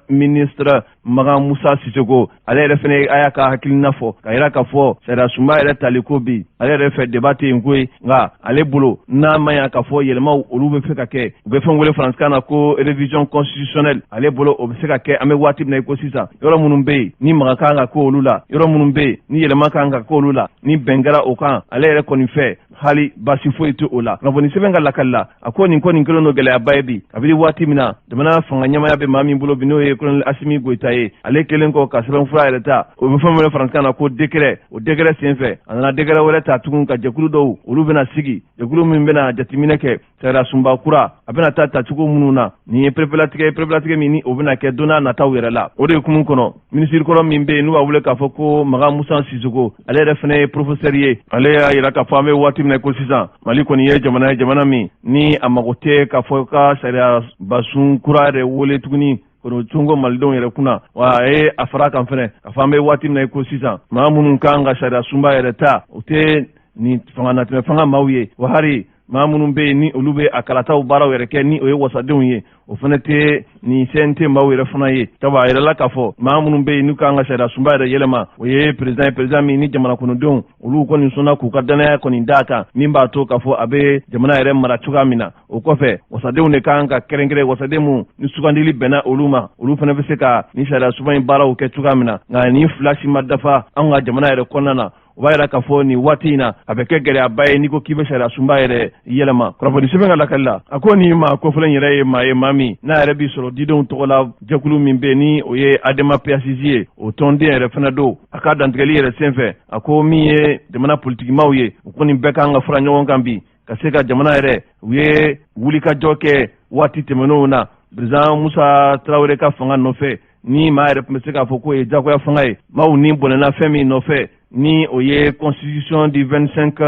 A: ministre Makan Musa Sisoko, ale yɛrɛ fana a y'a ka hakilina fɔ ka yira k'a fɔ sariya sunba yɛrɛ taliko bi, ale yɛrɛ fɛ débat tɛ yen koyi. Nka ale bolo, n'a ma ɲa k'a fɔ yɛlɛmaw olu bɛ fɛ ka kɛ, u bɛ fɛn wele faransikan na ko révision constitutionnelle, ale bolo o bɛ se ka kɛ an bɛ waati min na i ko sisan. Yɔrɔ minnu bɛ yen ni maga kan ka k'olu la, yɔrɔ minnu bɛ yen ni yɛlɛma kan ka k'olu la, ni bɛn kɛra o kan, ale yɛrɛ kɔni fɛ hali baasi foyi tɛ o la. Kunnafoni sɛbɛn ka lakali la, a ko nin ko nin kɛlen don gɛlɛyaba ye bi, kabini waati min na jamana fanga ɲɛmaya bɛ maa min bolo bi, n'o ye colonel Asimi Goyita ye. Ale kɛlen kɔ ka sɛbɛnfura yɛrɛ ta, o bɛ fɛn wele faransikan na ko décret, o décret senfɛ, a nana décret wɛrɛ ta tugun ka jɛkulu dɔw, olu bɛna sigi, jɛkulu min bɛna jateminɛ kɛ sariya sunba kura a bɛna taa tacogo minnu na. Nin ye pereperelatigɛ ye, pereperelatigɛ min ni o bɛna kɛ don n'a nataw yɛrɛ la. O de hukumu kɔnɔ, minisiri kɔrɔ min bɛ yen n'u b'a wele k'a fɔ ko Makan Musa Sisoko, ale yɛrɛ fana ye professeur ye, ale y'a yira k'a fɔ an bɛ waati min na ko sisan, Mali kɔni ye jamana ye, jamana min ni a mago tɛ k'a fɔ ka sariya basun kura yɛrɛ wele tuguni k'o cunko malidenw yɛrɛ kunna. Wa a ye a fara kan fɛnɛ k'a fɔ an bɛ waati min na ko sisan, maa minnu kan ka sariya sunba yɛrɛ ta, o tɛ nin fanga natɛmɛ fanga maaw ye. Wa hari maa minnu bɛ yen ni olu bɛ a kalataw baaraw yɛrɛ kɛ, ni o ye wasadenw ye, o fana tɛ nin CNT maaw yɛrɛ fana ye, sabu a yɛrɛla k'a fɔ maa minnu bɛ yen n'u kan ka sariya sunba yɛrɛ yɛlɛma, o ye président ye, président min ni jamana kɔnɔdenw olu kɔni sɔnna k'u ka danaya kɔni d'a kan, min b'a to k'a fɔ a bɛ jamana yɛrɛ mara cogoya min na. O kɔfɛ, wasadenw de kan ka kɛrɛnkɛrɛn, wasaden mun ni sugandili bɛnna olu ma, olu fana bɛ se ka nin sariya sunba in baaraw kɛ cogoya min na. Nka nin fila si ma dafa anw ka jamana yɛrɛ kɔnɔna na. O b'a yira k'a fɔ nin waati in na, a bɛ kɛ gɛlɛyaba ye n'i ko k'i bɛ sariya sunba yɛrɛ yɛlɛma. Kunnafoni sɛbɛn ka lakali la, a ko nin maa kofɔlen yɛrɛ ye maa ye, maa min n'a yɛrɛ b'i sɔrɔ didenw tɔgɔ la jɛkulu min bɛ ni o ye ADEMA PASJ ye, o tɔnden yɛrɛ fana don. A ka dantigɛli yɛrɛ senfɛ, a ko min ye jamana politikimaw ye, u kɔni bɛɛ kan ka fara ɲɔgɔn kan bi ka se ka jamana yɛrɛ, u ye wulikajɔ kɛ waati tɛmɛnenw na président Musa Tarawele ka fanga nɔfɛ, ni maa yɛrɛ tun bɛ se k'a fɔ k'o ye jagoya fanga ye, maaw ni bɔnɛna fɛn min nɔfɛ, ni o ye constitution du 25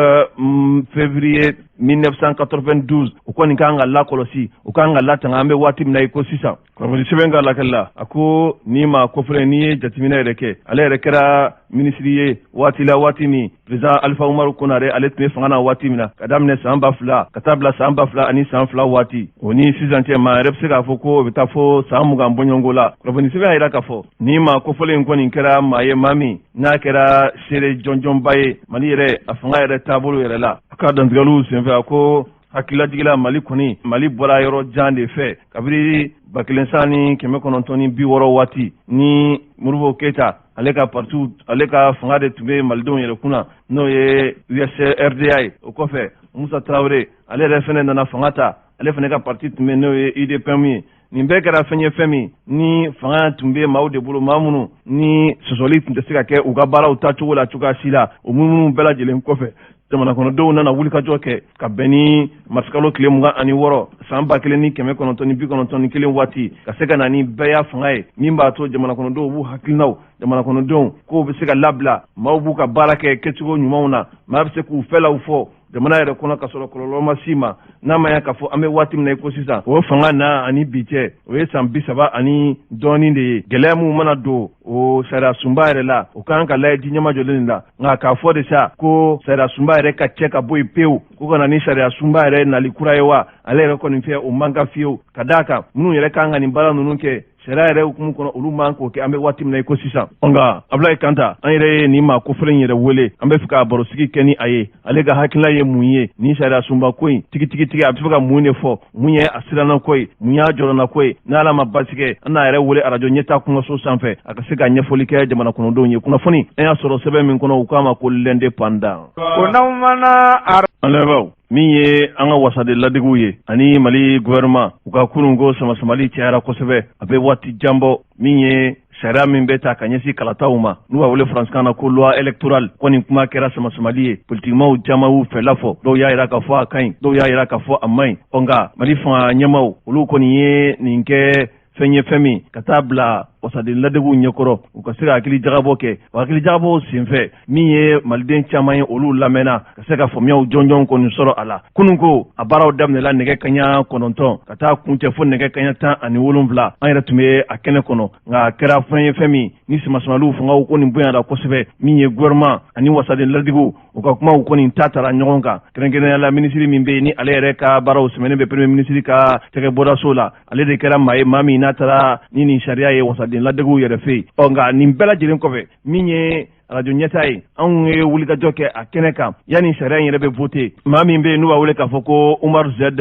A: février 1992, o kɔni kan ka lakɔlɔsi, o kan ka latanga an bɛ waati min na i ko sisan. Kunnafoni sɛbɛn ka lakali la, a ko ni maa kofɔlen, n'i ye jateminɛ yɛrɛ kɛ, ale yɛrɛ kɛra minisiri ye waati la, waati min président Alifa Umaru Konare ale tun bɛ fanga na waati min na, ka daminɛ san 2000 ka taa bila san 2002 waati. O ni sisan cɛ, maa yɛrɛ bɛ se k'a fɔ ko o bɛ taa fo san 20 bɔɲɔgɔnko la. Kunnafoni sɛbɛn y'a jira k'a fɔ ni maa kofɔlen in kɔni kɛra maa ye, maa min n'a kɛra seere jɔnjɔnba ye Mali yɛrɛ a fanga yɛrɛ taabolo yɛrɛ la. A ka dantigɛliw senfɛ, a ko hakililajigila, Mali kɔni, Mali bɔra yɔrɔ jan de fɛ kabini 1960 waati ni Modibo Keyita ale ka parti, ale ka fanga de tun bɛ malidenw yɛrɛ kunna, n'o ye USRDA ye. O kɔfɛ, Musa Tarawele ale yɛrɛ fɛnɛ nana fanga ta, ale fana ka parti tun bɛ, n'o ye UDPM ye. Nin bɛɛ kɛra fɛn ye, fɛn min ni fanga tun bɛ maaw de bolo, maa minnu ni sɔsɔli tun tɛ se ka kɛ u ka baaraw taacogo la cogoya si la. O minnu bɛɛ lajɛlen kɔfɛ, jamana kɔnɔdenw nana wulikajɔ kɛ ka bɛn ni marisikalo tile 26 san 1991 waati, ka se ka na ni bɛɛya fanga ye, min b'a to jamana kɔnɔdenw b'u hakilinaw, jamana kɔnɔdenw kow bɛ se ka labila, maaw b'u ka baara kɛ kɛcogo ɲumanw na, maa bɛ se k'u fɛlaw fɔ. jamana yɛrɛ kɔnɔ ka sɔrɔ kɔlɔlɔ ma s'i ma. N'a ma ya k'a fɔ an bɛ waati min na i ko sisan, o fanga na ani bi cɛ, o ye san 30 ani dɔɔnin de ye. Gɛlɛya min mana don o sariya sunba yɛrɛ la, o kan ka lajɛ ji ɲɛmajɔlen de la. Nka k'a fɔ de sa ko sariya sunba yɛrɛ ka cɛ ka bɔ yen pewu, ko ka na ni sariya sunba yɛrɛ nali kura ye wa, ale yɛrɛ kɔni fɛ, o man kan fiyewu, ka d'a kan minnu yɛrɛ kan ka nin baara ninnu kɛ sariya yɛrɛ hukumu kɔnɔ, olu man k'o kɛ an bɛ waati min na i ko sisan. Nka Abulayi Kanta, an yɛrɛ ye nin maa kofɔlen yɛrɛ wele, an bɛ fɛ ka barosigi kɛ ni a ye. Ale ka hakilina ye mun ye nin sariya sunba ko in tigitigitigi? A bɛ fɛ ka mun de fɔ? Mun ye a sirannako ye? Mun y'a jɔrɔnako ye? N'Ala ma basi kɛ, an n'a yɛrɛ wele arajo ɲɛta kumaso sanfɛ, a ka se ka ɲɛfɔli kɛ jamana kɔnɔdenw ye. Kunnafoni an y'a sɔrɔ sɛbɛn min kɔnɔ, u k'a ma ko L'Indépendant.
B: Ko n'aw mana
A: An lamɛnbaaw, min ye an ka wasaden ladigiw ye ani Mali gouvernement, u ka kununko samasamali cayara kosɛbɛ. A bɛ waati jan bɔ, min ye sariya min bɛ ta ka ɲɛsin kalataw ma, n'u b'a wele faransikan na ko loi électorale, ko nin kuma kɛra samasamali ye. Politikimaw caman y'u fɛla fɔ, dɔw y'a yira k'a fɔ a ka ɲi, dɔw y'a yira k'a fɔ a man ɲi. Ɔ nka Mali fanga ɲɛmaw, olu kɔni ye nin kɛ fɛn ye, fɛn min ka taa bila wasaden ladegiw ɲɛkɔrɔ, u ka se ka hakili jagabɔ kɛ. O hakili jagabɔw senfɛ, min ye maliden caman ye, olu lamɛnna ka se ka faamuyaw jɔnjɔn kɔni sɔrɔ a la. Kunun ko a baaraw daminɛla nɛgɛ kaɲa 9 ka taa kuncɛ fo nɛgɛ kaɲa 17. An yɛrɛ tun bɛ a kɛnɛ kɔnɔ, nka a kɛra fɛn ye, fɛn min ni samasamaliw fangaw kɔni bonyara kosɛbɛ. Min ye gouvernement ani wasaden ladigiw, u ka kumaw kɔni ta tara ɲɔgɔn kan, kɛrɛnkɛrɛnnenya la minisiri min bɛ yen, ni ale yɛrɛ ka baaraw sɛmɛnen bɛ premier ministre ka tɛgɛ bɔdaso la, ale de kɛra maa ye, maa min n'a taara ni nin sariya ye wasaden ladegiw yɛrɛ fɛ yen. Ɔ nka nin bɛɛ lajɛlen kɔfɛ, min ye arajo ɲɛta ye, anw ye wulikajɔ kɛ a kɛnɛ kan yanni sariya in yɛrɛ bɛ vote. Maa min bɛ yen n'u b'a wele k'a fɔ ko Umaru Zed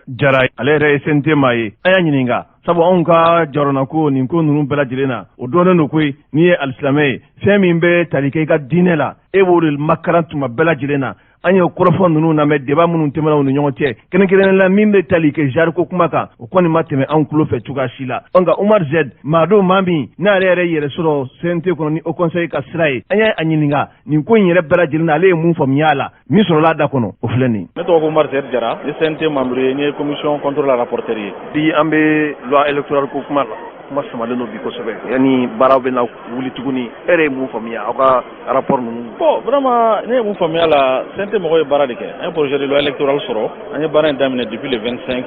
A: Jara, ale yɛrɛ ye CNT maa ye. An y'a ɲininka, sabu anw ka jɔrɔnako nin ko ninnu bɛɛ lajɛlen na, o dɔnnen don koyi, n'i ye alisilamɛ ye, fɛn min bɛ tali kɛ i ka diinɛ la, e b'o de makaran tuma bɛɛ lajɛlen na. An ye kɔrɔfɔ ninnu lamɛn, débat minnu tɛmɛna u ni ɲɔgɔn cɛ, kɛrɛnkɛrɛnnenya la min bɛ tali kɛ genre ko kuma kan, o kɔni ma tɛmɛ anw tulo fɛ cogoya si la. Nka Umar Zed, maa don, maa min n'ale yɛrɛ yɛrɛ sɔrɔ CNT kɔnɔ ni Haut Conseil ka sira ye, an y'a ɲininka nin ko in yɛrɛ bɛɛ lajɛlen na, ale ye mun faamuya a la. Min sɔrɔla a da kɔnɔ, o filɛ nin ye.
C: Ne tɔgɔ ko Umar Zed Jara, ni CNT membre ye, n ye commission contrôle rapporteur ye.
A: Bi an bɛ loi électorale ko kuma la, kuma samalen don bi kosɛbɛ. Yanni baaraw bɛ na wuli tuguni, e yɛrɛ ye mun faamuya aw ka rapport ninnu?
C: Bon, vraiment, ne ye mun faamuya la, CNT mɔgɔw ye baara de kɛ. An ye projet de loi électorale sɔrɔ, an ye baara in daminɛ depuis le 25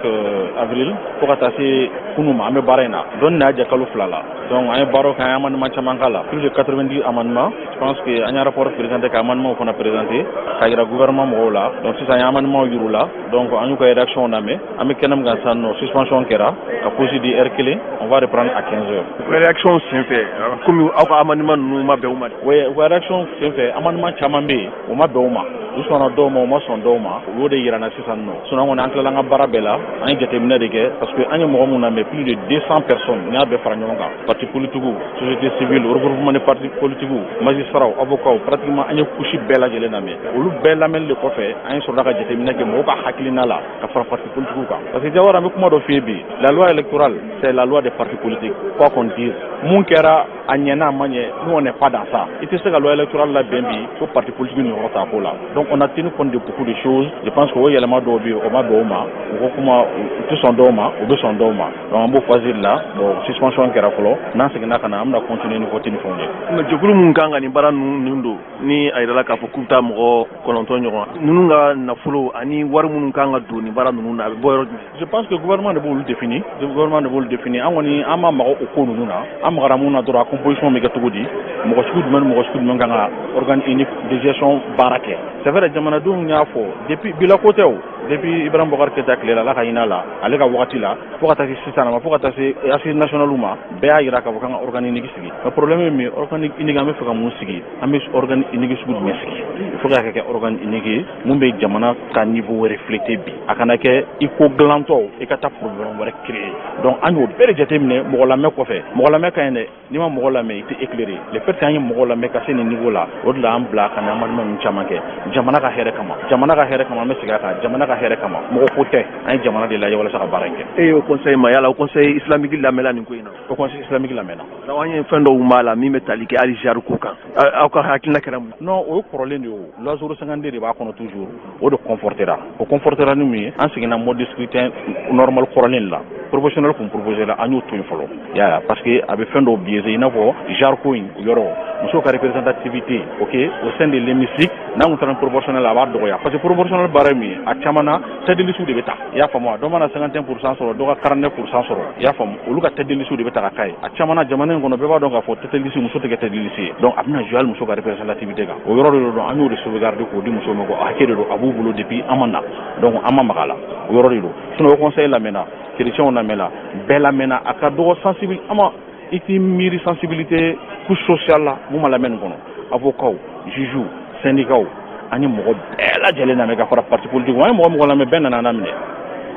C: avril fo ka taa se kunu ma, an bɛ baara in na. Dɔɔni de y'a jɛ kalo 2 la. Donc an ye baaraw kɛ, an ye amendement caman k'a la, plus de 90 amendements. Je pense que an ye rapport présenté, ka amendement fana présenté k'a yira gouvernement mɔgɔw la. Donc sisan an ye amendement yir'u la, donc an y'u ka réaction lamɛn. An bɛ kɛnɛ min kan sisan nɔ, suspension kɛra ka pause di heure kelen, on va reprendre à 15 heures.
A: Réaction senfɛ, komi aw ka amendement ninnu ma bɛn u ma.
C: Oui, u ka réaction senfɛ, amendement caman bɛ yen, o ma bɛn u ma. U sɔnna dɔw ma, u ma sɔn dɔw ma. U y'o de yira n na sisan nɔ. Sinon kɔni, an tilala an ka baara bɛɛ la. An ye jateminɛ de kɛ, parce que an ye mɔgɔ mun lamɛn, plus de 200 personnes, n'i y'a bɛɛ fara ɲɔgɔn kan, parti politique, société civile, regroupement de partis politiques, magistrats, avocats, pratiquement an ye couche bɛɛ lajɛlen lamɛn. Olu bɛɛ lamɛnli de kɔfɛ, an ye sɔrɔla ka jateminɛ kɛ mɔgɔw ka hakilina la ka fara parti politique kan, parce que Jawara, an bɛ kuma dɔ f'i ye bi: la loi électorale, c'est la loi des partis politiques. Quoi qu'on dise, mun kɛra, a ɲɛna, a ma ɲɛ, nous, on n'est pas dans ça. I tɛ se ka loi électorale labɛn bi ko parti politique ni yɔrɔ t'a ko la. Donc on a tenu compte de beaucoup de choses. Je pense que o yɛlɛma dɔw bɛ yen, o ma bɛn o ma. U ko kuma, u tɛ sɔn dɔw ma, u bɛ sɔn dɔw ma. Donc an b'o phase de la. Bon, suspension kɛra fɔlɔ, n'an seginna ka na, an bɛna continuer ni vote ni fɛnw ye.
A: Nka jɛkulu mun kan ka nin baara ninnu don, ni a yirala k'a fɔ k'u bɛ taa mɔgɔ 9 ɲɔgɔn, ninnu ka nafolo ani wari minnu kan ka don nin baara ninnu na, a bɛ bɔ yɔrɔ jumɛn?
C: Je pense que gouvernement de b'olu définir, gouvernement de b'olu définir. An kɔni, an ma maga o ko ninnu na. An magara mun na dɔrɔn, a composition bɛ kɛ cogo di, mɔgɔ sugu jumɛn ni mɔgɔ sugu jumɛn kan ka organe unique de gestion baara kɛ. C'est vrai, jamanadenw y'a fɔ depuis bila ko tɛ o, depuis Ibrahim Boubacar Keïta tile la, Ala ka hinɛ a la, ale ka wagati la, fo ka taa se sisan ma, fo ka taa se assises nationales ma, bɛɛ y'a yira k'a fɔ k'an ka organe unique sigi. Mais problème ye min ye, organe unique, an bɛ fɛ ka mun sigi? An bɛ organe unique sugu jumɛn sigi? Il faut k'a kɛ organe unique ye mun bɛ jamana ka niveau refléter bi, a kana kɛ i ko dilantɔ i ka taa problème wɛrɛ créer. Donc an y'o bɛɛ de jateminɛ mɔgɔ lamɛn kɔfɛ. Mɔgɔ lamɛn ka ɲi dɛ, n'i ma mɔgɔ lamɛn, i tɛ éclairer. Le fait que an ye mɔgɔ lamɛn ka se nin niveau la, o de la an bila ka na amendement ninnu caman kɛ jamana ka hɛrɛ kama, jamana ka hɛrɛ kama. An bɛ segin a kan, jamana ka hɛrɛ kama, mɔgɔ ko tɛ. An ye jamana de lajɛ walasa ka baara in kɛ.
A: E y'o conseil ma, yala o conseil islamique lamɛnla nin ko in na?
C: O conseil islamique lamɛnna.
A: An ye fɛn dɔw b'a la min bɛ tali kɛ hali genre ko kan, aw ka hakilina kɛra mun?
C: Non, o ye kɔrɔlen de ye. O loi 052 de b'a kɔnɔ toujours, o de confortera. O confortera ni mun ye? An seginna mode de scrutin normal kɔrɔlen la. Proportionnel kun proposé la, an y'o to yen fɔlɔ ya, parce que a bɛ fɛn dɔw biaisé, i n'a fɔ genre ko in yɔrɔ, musow ka représentativité, ok, au sein de l'hémicycle. N'an kun taara proportionnel, a b'a dɔgɔya, parce que proportionnel baara ye min ye, a caman na, tête de liste de bɛ ta, i y'a faamu wa? Dɔ mana 51% sɔrɔ, dɔ ka 49% sɔrɔ, i y'a faamu, olu ka tête de liste de bɛ ta ka k'a ye. A caman na, jamana in kɔnɔ, bɛɛ b'a dɔn k'a fɔ tête de liste, muso tɛ kɛ tête de liste ye. Donc a bɛna jouer hali muso ka représentativité kan. O yɔrɔ de don, an y'o de sauvegarder k'o di muso ma, ko hakɛ de don, a b'u bolo depuis an ma na. Donc an ma maga a la, o yɔrɔ de don. Sinon o conseil lamɛnna, chrétiens lamɛnna, bɛɛ lamɛnna. A ka dɔgɔ sensible, an ma i t'i miiri sensibilité couche sociale la mun ma lamɛn nin kɔnɔ: avocats, juges, syndicats, an ye mɔgɔ bɛɛ lajɛlen lamɛn ka fara parti politique. An ye mɔgɔ mɔgɔ lamɛn, bɛɛ nana minɛ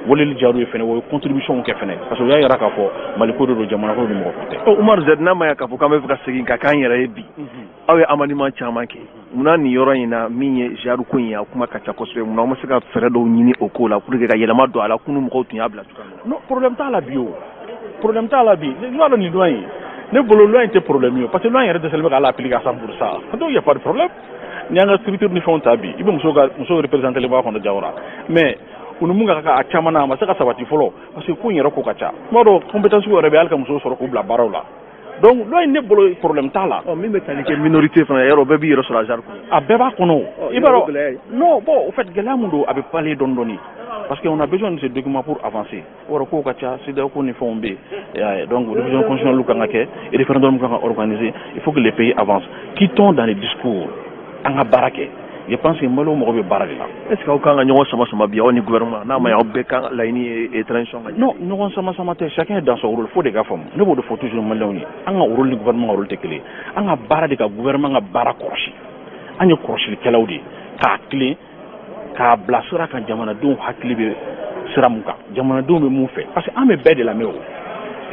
C: weleli jar'u ye fɛnɛ, o ye contribution kɛ fɛnɛ, parce que u y'a yira k'a fɔ Mali ko de don, jamana ko de don, mɔgɔ ko tɛ.
A: Umaru Zɛdi, n'a ma ɲɛ k'a fɔ k'an bɛ fɛ ka segin ka k'an yɛrɛ ye bi, aw ye amendement caman kɛ, munna nin yɔrɔ in na, min ye genre ko in ye, a kuma ka ca kosɛbɛ, munna aw ma se ka fɛɛrɛ dɔw ɲini o ko la pour que ka yɛlɛma don a la? Kunun mɔgɔw tun y'a bila cogoya min na.
C: Non, problème t'a la bi. O problème t'a la bi. I b'a dɔn, nin loi in, ne bolo, loi in tɛ problème ye, parce que loi in yɛrɛ dɛsɛlen bɛ k'a appliquer à 100%. Donc il y a pas de problème. Ni an ka structure ni fɛnw ta bi, i bɛ muso ka muso représenté b'a kɔnɔ jawara, mais u ni mun ka kan, a caman na, a ma se ka sabati fɔlɔ, parce que ko in yɛrɛ ko ka ca. Kuma dɔ, compétence yɛrɛ bɛ hali ka musow sɔrɔ k'u bila baaraw la. Donc loi in, ne bolo, problème t'a la.
A: Ɔ, min bɛ tali kɛ minorité fana, yɔrɔ bɛɛ b'i yɛrɛ sɔrɔ a genre kɔnɔ.
C: A bɛɛ b'a kɔnɔ, i b'a dɔn. Non, bon, au fait, gɛlɛya mun don, a bɛ pallier dɔɔni dɔɔni, parce que on a besoin de ce document pour avancer. O yɔrɔ kow ka ca, CEDEAO ko ni fɛnw bɛ yen. Donc révision constitutionnelle kan ka kɛ, référendum kan ka organiser. Il faut que les pays avancent. Quittons dans les discours, an ka baara kɛ. Je pense que Maliw mago bɛ baara de la.
A: Est ce que aw kan ka ɲɔgɔn sama sama bi, aw ni gouvernement, n'a ma ɲɛ aw bɛɛ kan laɲini ye transition ka?
C: Non, ɲɔgɔn sama sama tɛ. Chacun est dans son rôle. Fo de ka faamu, ne b'o de fɔ toujours Maliyɛnw ye: an ka rôle ni gouvernement ka rôle tɛ kelen ye. An ka baara de ka gouvernement ka baara kɔlɔsi. An ye kɔlɔsilikɛlaw de ye, k'a tilen, k'a bila sira kan, jamanadenw hakili bɛ sira mun kan, jamanadenw bɛ mun fɛ, parce que an bɛ bɛɛ de lamɛn. O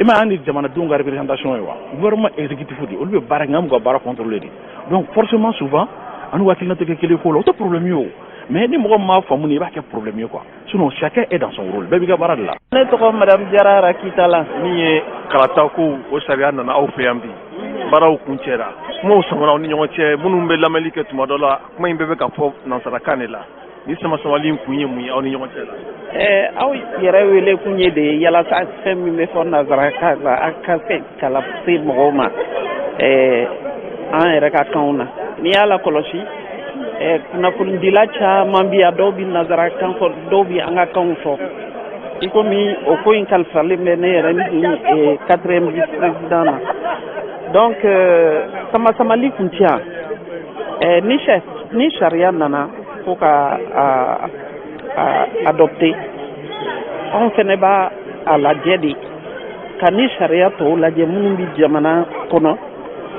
C: i ma ye, an ni jamanadenw ka représentation ye wa, gouvernement exécutif de, olu bɛ baara kɛ, an b'u ka baara contrôler de. Donc forcément, souvent, an n'u hakilina tɛ kɛ kelen ko la, o tɛ problème ye o. Mais ni mɔgɔ min m'a faamu nin, i b'a kɛ problème ye quoi. Sinon chacun est dans son rôle, bɛɛ b'i ka baara de la.
D: Ne tɔgɔ madame Jara Rakitala.
A: Min ye kalata ko, o sariya nana aw fɛ yan bi, baaraw kun cɛra, kumaw samara aw ni ɲɔgɔn cɛ. Minnu bɛ lamɛnli kɛ tuma dɔ la, kuma in bɛɛ bɛ ka fɔ nansarakan de la. Ni sama-samali in kun ye mun ye aw ni ɲɔgɔn cɛ la?
D: Aw yɛrɛ wele kun ye de ye yalasa fɛn min bɛ fɔ nansarakan la, a ka se ka lase mɔgɔw ma an yɛrɛ ka kanw na. N'i y'a lakɔlɔsi, kunnafonidila caman bi yan, dɔw bi nansarakan fɔ, dɔw bi an ka kanw fɔ. I komi o ko in kalifalen bɛ ne yɛrɛ ni quatrième vice président na. Donc sama-samali kun ti yan. Ni sariya nana ko ka a adopté, anw fɛnɛ b'a a lajɛ de ka ni sariya tɔw lajɛ minnu bi jamana kɔnɔ,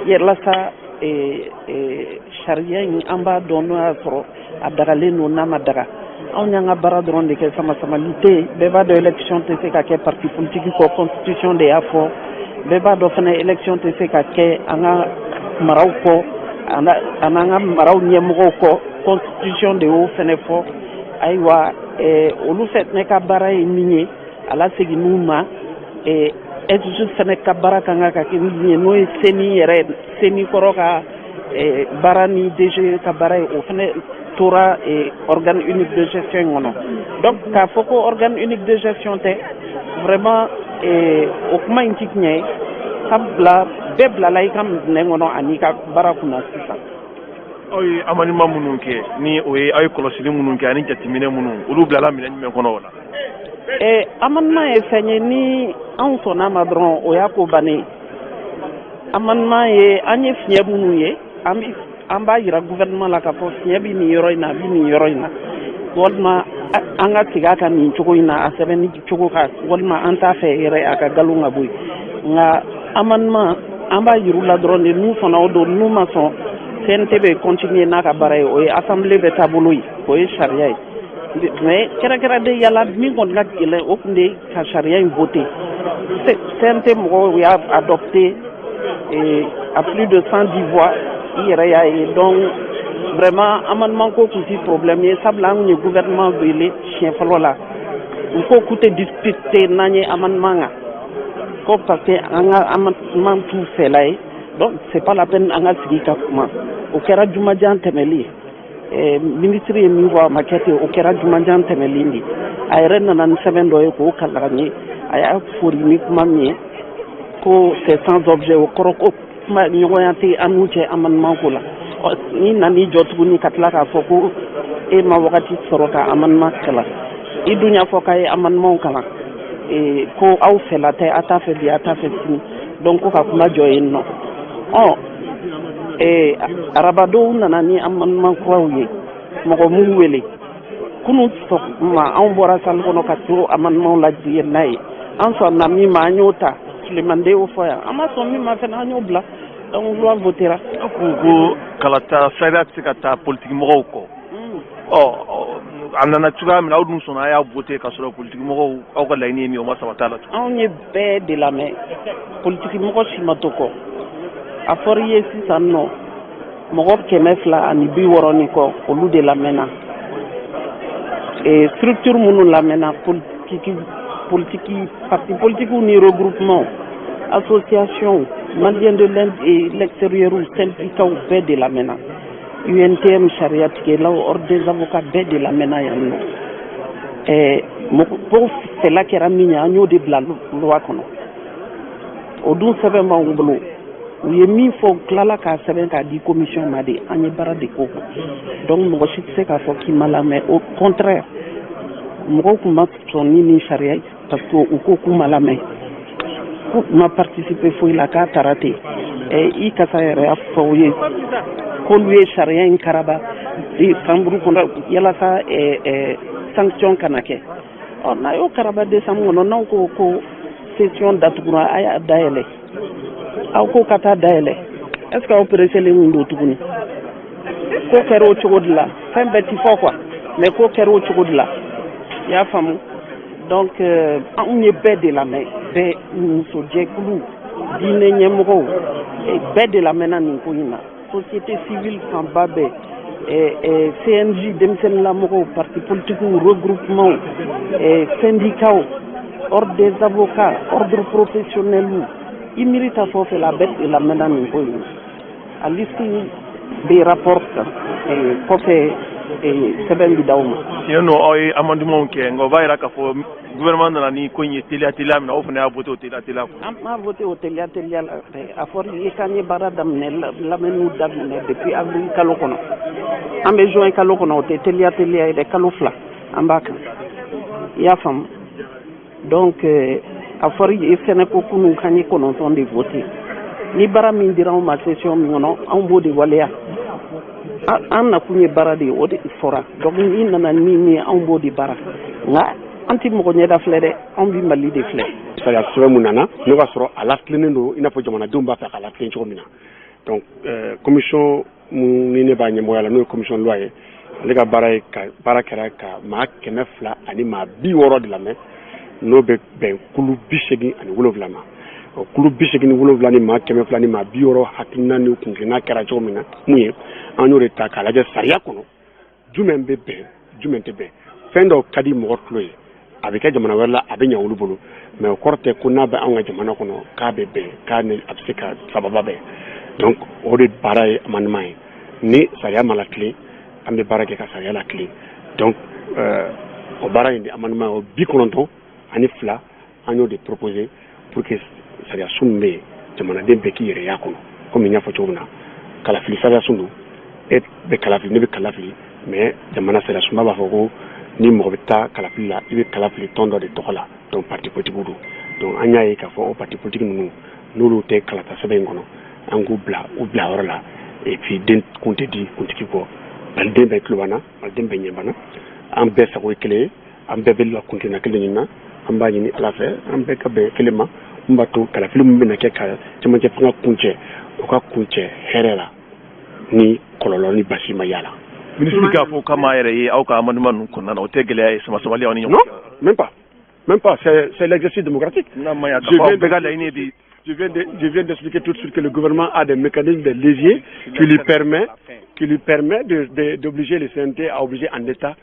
D: yalasa sariya in, an b'a dɔn n'o y'a sɔrɔ a dagalen don, n'a ma daga. Anw y'an ka baara dɔrɔn de kɛ, sama-samali tɛ yen. Bɛɛ b'a dɔn élection tɛ se ka kɛ parti politique kɔ, constitution de y'a fɔ. Bɛɛ b'a dɔn fana élection tɛ se ka kɛ an ka maraw kɔ, a n'an ka maraw ɲɛmɔgɔw kɔ, constitution de y'o fɛnɛ fɔ. Ayiwa, olu fɛnɛ ka baara ye min ye, a lasegin n'u ma. Institut fɛnɛ ka baara kan ka kɛ min ye, n'o ye CENI yɛrɛ, CENI kɔrɔ ka baara ni DG ka baara ye, o fɛnɛ tora organe unique de gestion in kɔnɔ. Donc k'a fɔ ko organe unique de gestion tɛ, vraiment, o kuma in ti tiɲɛ ye, sabula bɛɛ bilala i ka minɛn kɔnɔ ani ka baara kunna sisan.
A: Aw ye amendement minnu kɛ, ni o ye aw ye kɔlɔsili minnu kɛ ani jateminɛ minnu, olu bilala minɛn jumɛn kɔnɔ o la?
D: Amendement ye fɛn ye, ni anw sɔnn'a ma dɔrɔn, o y'a ko bannen ye. Amendement ye, an ye fiɲɛ minnu ye, an bi an b'a yira gouvernement la k'a fɔ fiɲɛ bɛ nin yɔrɔ in na, a bɛ nin yɔrɔ in na, walima an ka segin a kan nin cogo in na, a sɛbɛnni cogo kan, walima an t'a fɛ yɛrɛ a ka galon ka bɔ yen. Nka amendement, an b'a yir'u la dɔrɔn de, n'u sɔnna o don, n'u ma sɔn, CNT bɛ continuer n'a ka baara ye. O ye assemblée bɛ taabolo ye, o ye sariya ye. Mais kɛrɛnkɛrɛnnen yala min kɔni ka gɛlɛn, o tun de ka sariya in voter. CNT mɔgɔw y'a adopté à plus de 110 voix, i yɛrɛ y'a ye. Donc vraiment, amendement ko tun ti problème ye, sabula an kun ye gouvernement wele siɲɛ fɔlɔ la, u ko k'u tɛ discuter n'an ye amendement kan ko parce que an ka amendement t'u fɛla ye. Donc c'est pas la peine an ka sigi ka kuma. O kɛra jumajan tɛmɛli ye. Ministre ye min fɔ, a ma kɛ ten, o kɛra jumajan tɛmɛlen de. A yɛrɛ nana ni sɛbɛn dɔ ye k'o kalan ye, a y'a fori ni kuma min ye ko c'est sans objet, o kɔrɔ ko kuma ɲɔgɔnya tɛ an n'u cɛ amendement ko la. Ni nan'i jɔ tuguni ka tila k'a fɔ ko e ma wagati sɔrɔ ka amendement kalan, i dun y'a fɔ k'a ye amendement kalan, ko aw fɛla tɛ, a t'a fɛ bi, a t'a fɛ sini, donc ko ka kuma jɔ yen nɔ. Ɔ arabadonw nana ni amendement kuraw ye, mɔgɔ m'u wele. Kunun sɔgɔma anw bɔra salle kɔnɔ ka to amendement lajigin n'a ye. An sɔnna min ma, an y'o ta. Sulemande y'o fɔ yan, an ma sɔn min ma fɛnɛ, an y'o bila. Donc loi votera.
A: Aw ko kalata sariya tɛ se ka taa politiki mɔgɔw kɔ. Ɔ a nana cogoya min na, aw dun sɔnna, a y'a voté ka sɔrɔ politiki mɔgɔw, aw ka laɲini ye min ye, o ma sabati a la tugun.
D: Anw ye bɛɛ de lamɛn, politiki mɔgɔ si ma to kɔ. A fɔra i ye sisan nɔ, mɔgɔ 260 ni kɔ, olu de lamɛnna. Structure minnu lamɛnna, politique, parti politique ni regroupement, association malien de l'extérieur, syndicats, bɛɛ de lamɛnna. UNTM, sariyatigɛlaw, ordre des avocats, bɛɛ de lamɛnna yan nɔ. Mɔgɔ fɛla kɛra min ye, an y'o de bila loi kɔnɔ. O dun sɛbɛn b'anw bolo. U ye min fɔ, u tilala k'a sɛbɛn k'a di commission ma de. An ye baara de k'o kan. Donc mɔgɔ si tɛ se k'a fɔ k'i ma lamɛn. Au contraire, mɔgɔw tun ma sɔn ni nin sariya, parce que u ko k'u ma lamɛn, k'u ma participer foyi la, k'a taara ten. I kasa yɛrɛ y'a fɔ u ye k'olu ye sariya in karaba décembre kɔnɔ yalasa sanction kana kɛ. Ɔ n'a y'o karaba décembre kɔnɔ, n'aw ko ko session datugura, a y'a dayɛlɛ, aw ko ka taa dayɛlɛ, est ce que aw pressélen kun don tuguni? Ko kɛra o cogo de la. Fɛn bɛɛ ti fɔ quoi, mais ko kɛra o cogo de la, i y'a faamu. Donc anw ye bɛɛ de lamɛn, bɛɛ, musojɛkulu, diinɛ ɲɛmɔgɔw, bɛɛ de lamɛnna nin ko in na, société civile fanba bɛɛ, CNJ, denmisɛnninlamɔgɔw, parti politique, regroupement, syndicats, ordre des avocats, ordre professionnel, i miiri ta fɛn o fɛn la, a bɛɛ de lamɛnna nin ko in na. A liste bɛ rapport kan kɔfɛ, sɛbɛn bi d'aw ma.
A: Tiɲɛ don, aw ye amendement kɛ, nka o b'a yira k'a fɔ gouvernement nana ni ko in ye teliya teliya min na, aw fana y'a voté o teliya teliya.
D: An m'a voté o teliya teliya la. A fɔra i ye k'an ye baara daminɛ, lamɛnniw daminɛ depuis avril kalo kɔnɔ, an bɛ juin kalo kɔnɔ. O tɛ teliya teliya ye dɛ, kalo 2 an b'a kan, i y'a faamu. Donc a fɔra i ye fɛnɛ ko kunun k'an ye 9 de voté. Ni baara min dira anw ma session min kɔnɔ, anw b'o de waleya. An nakun ye baara de ye, o de fɔra. Donc ni nana ni min ye, anw b'o de baara, nka an tɛ mɔgɔ ɲɛda filɛ dɛ, anw bɛ Mali de filɛ.
E: Sariya sɛbɛn mun nana, n'o ka sɔrɔ a latilennen don i n'a fɔ jamanadenw b'a fɛ k'a latilen cogo min na. Donc commission mun ni ne b'a ɲɛmɔgɔya la, n'o ye commission loi ye, ale ka baara ye ka baara kɛra ka maa 260 de lamɛn, n'o bɛ bɛn kulu 87 ma. O kulu 87 ni maa 260 hakilina ni kuntilenna kɛra cogo min na, mun ye, an y'o de ta k'a lajɛ sariya kɔnɔ, jumɛn bɛ bɛn, jumɛn tɛ bɛn. Fɛn dɔw ka di mɔgɔ tulo ye, a bɛ kɛ jamana wɛrɛ la, a bɛ ɲɛ olu bolo, mais o kɔrɔ tɛ ko n'a bɛ anw ka jamana kɔnɔ k'a bɛ bɛn, k'a ni a bɛ se ka sababa bɛn. Donc o de baara ye amendement ye. Ni sariya ma latilen, an bɛ baara kɛ ka sariya latilen. Donc o baara in de amendement, o 92, an y'o de proposer pour que sariya sun min bɛ yen, jamanaden bɛɛ k'i yɛrɛ y'a kɔnɔ. Komi n y'a fɔ cogo min na, kalafili sariya sun don, e bɛ kalafili, ne bɛ kalafili, mais jamana sariya sunba b'a fɔ ko ni mɔgɔ bɛ taa kalafili la, i bɛ kalafili tɔn dɔ de tɔgɔ la. Donc parti politique don. Donc an y'a ye k'a fɔ o parti politique ninnu, n'olu tɛ kalata sɛbɛn in kɔnɔ, an k'u bila u bila yɔrɔ la. Et puis den kun tɛ di kuntigi kɔ. Maliden bɛɛ tulo b'an na, maliden bɛɛ ɲɛ b'an na, an bɛɛ sago ye kelen ye, an bɛɛ bɛ la kuntilenna kelen ɲini na. An b'a ɲini Ala fɛ, an bɛɛ ka bɛn kelen ma mun b'a to kalafili min bɛna kɛ ka cɛmancɛ fanga kuncɛ, o ka kuncɛ hɛrɛ la, ni kɔlɔlɔ ni basi ma y'a la.
A: Minisiri k'a fɔ k'a m'a yɛrɛ ye aw ka amendement ninnu kɔnɔna na, o tɛ gɛlɛya ye sama-samali aw ni ɲɔgɔn
E: cɛ? Non, même pas, même pas, c'est l'exercice démocratique.
A: N'a ma ɲɛ k'a fɔ aw bɛɛ ka laɲini de.
E: Je viens d'expliquer tout de suite que le gouvernement a des mécanismes, des leviers qui lui permet d'obliger le CNT à obliger en état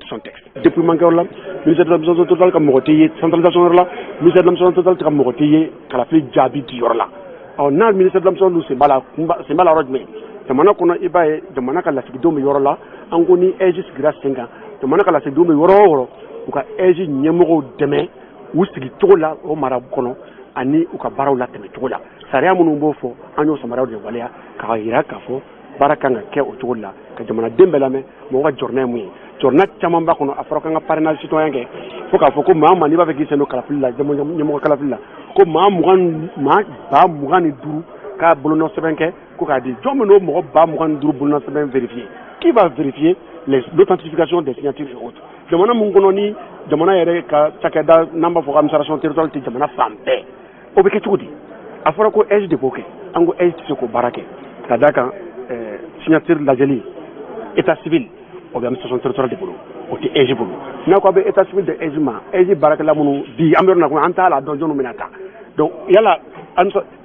E: son texte. Dépouillement kɛyɔrɔ la, ministère de l'administration totale ka mɔgɔ tɛ ye centralisation yɔrɔ la, ministère de l'administration totale ka mɔgɔ tɛ ye kalafili jaabi di yɔrɔ la. Ɔ n'a ministère de l'administration dun sen b'a la, sen b'a la yɔrɔ jumɛn jamana kɔnɔ? I b'a ye jamana ka lasigidenw bɛ yɔrɔ la. An ko ni AIGE sigira sen kan, jamana ka lasigidenw bɛ yɔrɔ o yɔrɔ, u ka AIGE ɲɛmɔgɔw dɛmɛ u sigi cogo la o mara kɔnɔ ani u ka baaraw latɛmɛ cogo la. Sariya minnu b'o fɔ, an y'o samaraw de waleya k'a yira k'a fɔ Baara kan ka kɛ o cogo de la, ka jamanaden bɛɛ lamɛn, mɔgɔ ka jɔrɔna ye mun ye. Jɔrɔna caman b'a kɔnɔ. A fɔra k'an ka parrainage citoyen kɛ, fo k'a fɔ ko maa o maa n'i b'a fɛ k'i sen don kalafili la, ɲɛmɔgɔ kalafili la, ko maa 20, maa 25 000 k'a bolonɔ sɛbɛn kɛ ko k'a di. Jɔn bɛ n'o mɔgɔ 25 000 bolonɔ sɛbɛn vérifier? Qui va vérifier l'authentification des signatures et autres? Jamana mun kɔnɔ ni jamana yɛrɛ ka cakɛda n'an b'a fɔ ko administration territoriale tɛ jamana fan bɛɛ, o bɛ kɛ cogo di? A fɔra ko AIGE de b'o kɛ. An ko AIGE tɛ se k'o baara kɛ, ka d'a kan signature lajɛli, état civil, o bɛ administration territoriale de bolo, o tɛ AIGE bolo. N'a ko a bɛ état civil de AIGE ma, AIGE baarakɛla minnu bi an bɛ yɔrɔ min na, an t'a la dɔn jɔnni bɛna ta. Donc yala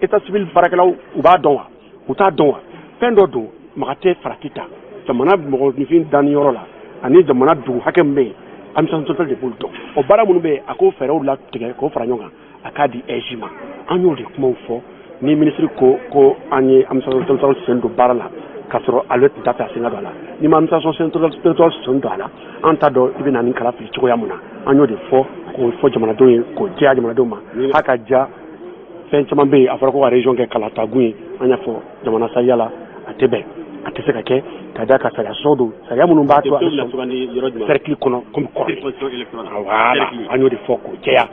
E: état civil baarakɛlaw, u b'a dɔn wa, u t'a dɔn wa? Fɛn dɔ don, maga tɛ farati ta jamana mɔgɔninfin danni yɔrɔ la ani jamana dugu hakɛ min bɛ yen, administration territoriale de b'olu dɔn. O baara minnu bɛ yen, a k'o fɛɛrɛw latigɛ k'o fara ɲɔgɔn kan, a k'a di AIGE ma. An y'o de kumaw fɔ. Ni minisiri ko ko an ye administration territoriale sen don baara la, k'a sɔrɔ ale tun t'a fɛ a sen ka don a la, ni ma administration territoriale sen don a la, an t'a dɔn i bɛ na ni kala fili cogoya mun na. An y'o de fɔ k'o fɔ jamanadenw ye, k'o jɛya jamanadenw ma. H'a ka ja fɛn caman bɛ yen, a fɔra ko ka région kɛ kalatagun ye. An y'a fɔ jamana sariya la, a tɛ bɛn, a tɛ se ka kɛ, ka d'a kan sariya sɔsɔ don, sariya minnu b'a to a bɛ sɔn cercle kɔnɔ komi kɔrɔlen. Voilà, an y'o de fɔ k'o jɛya,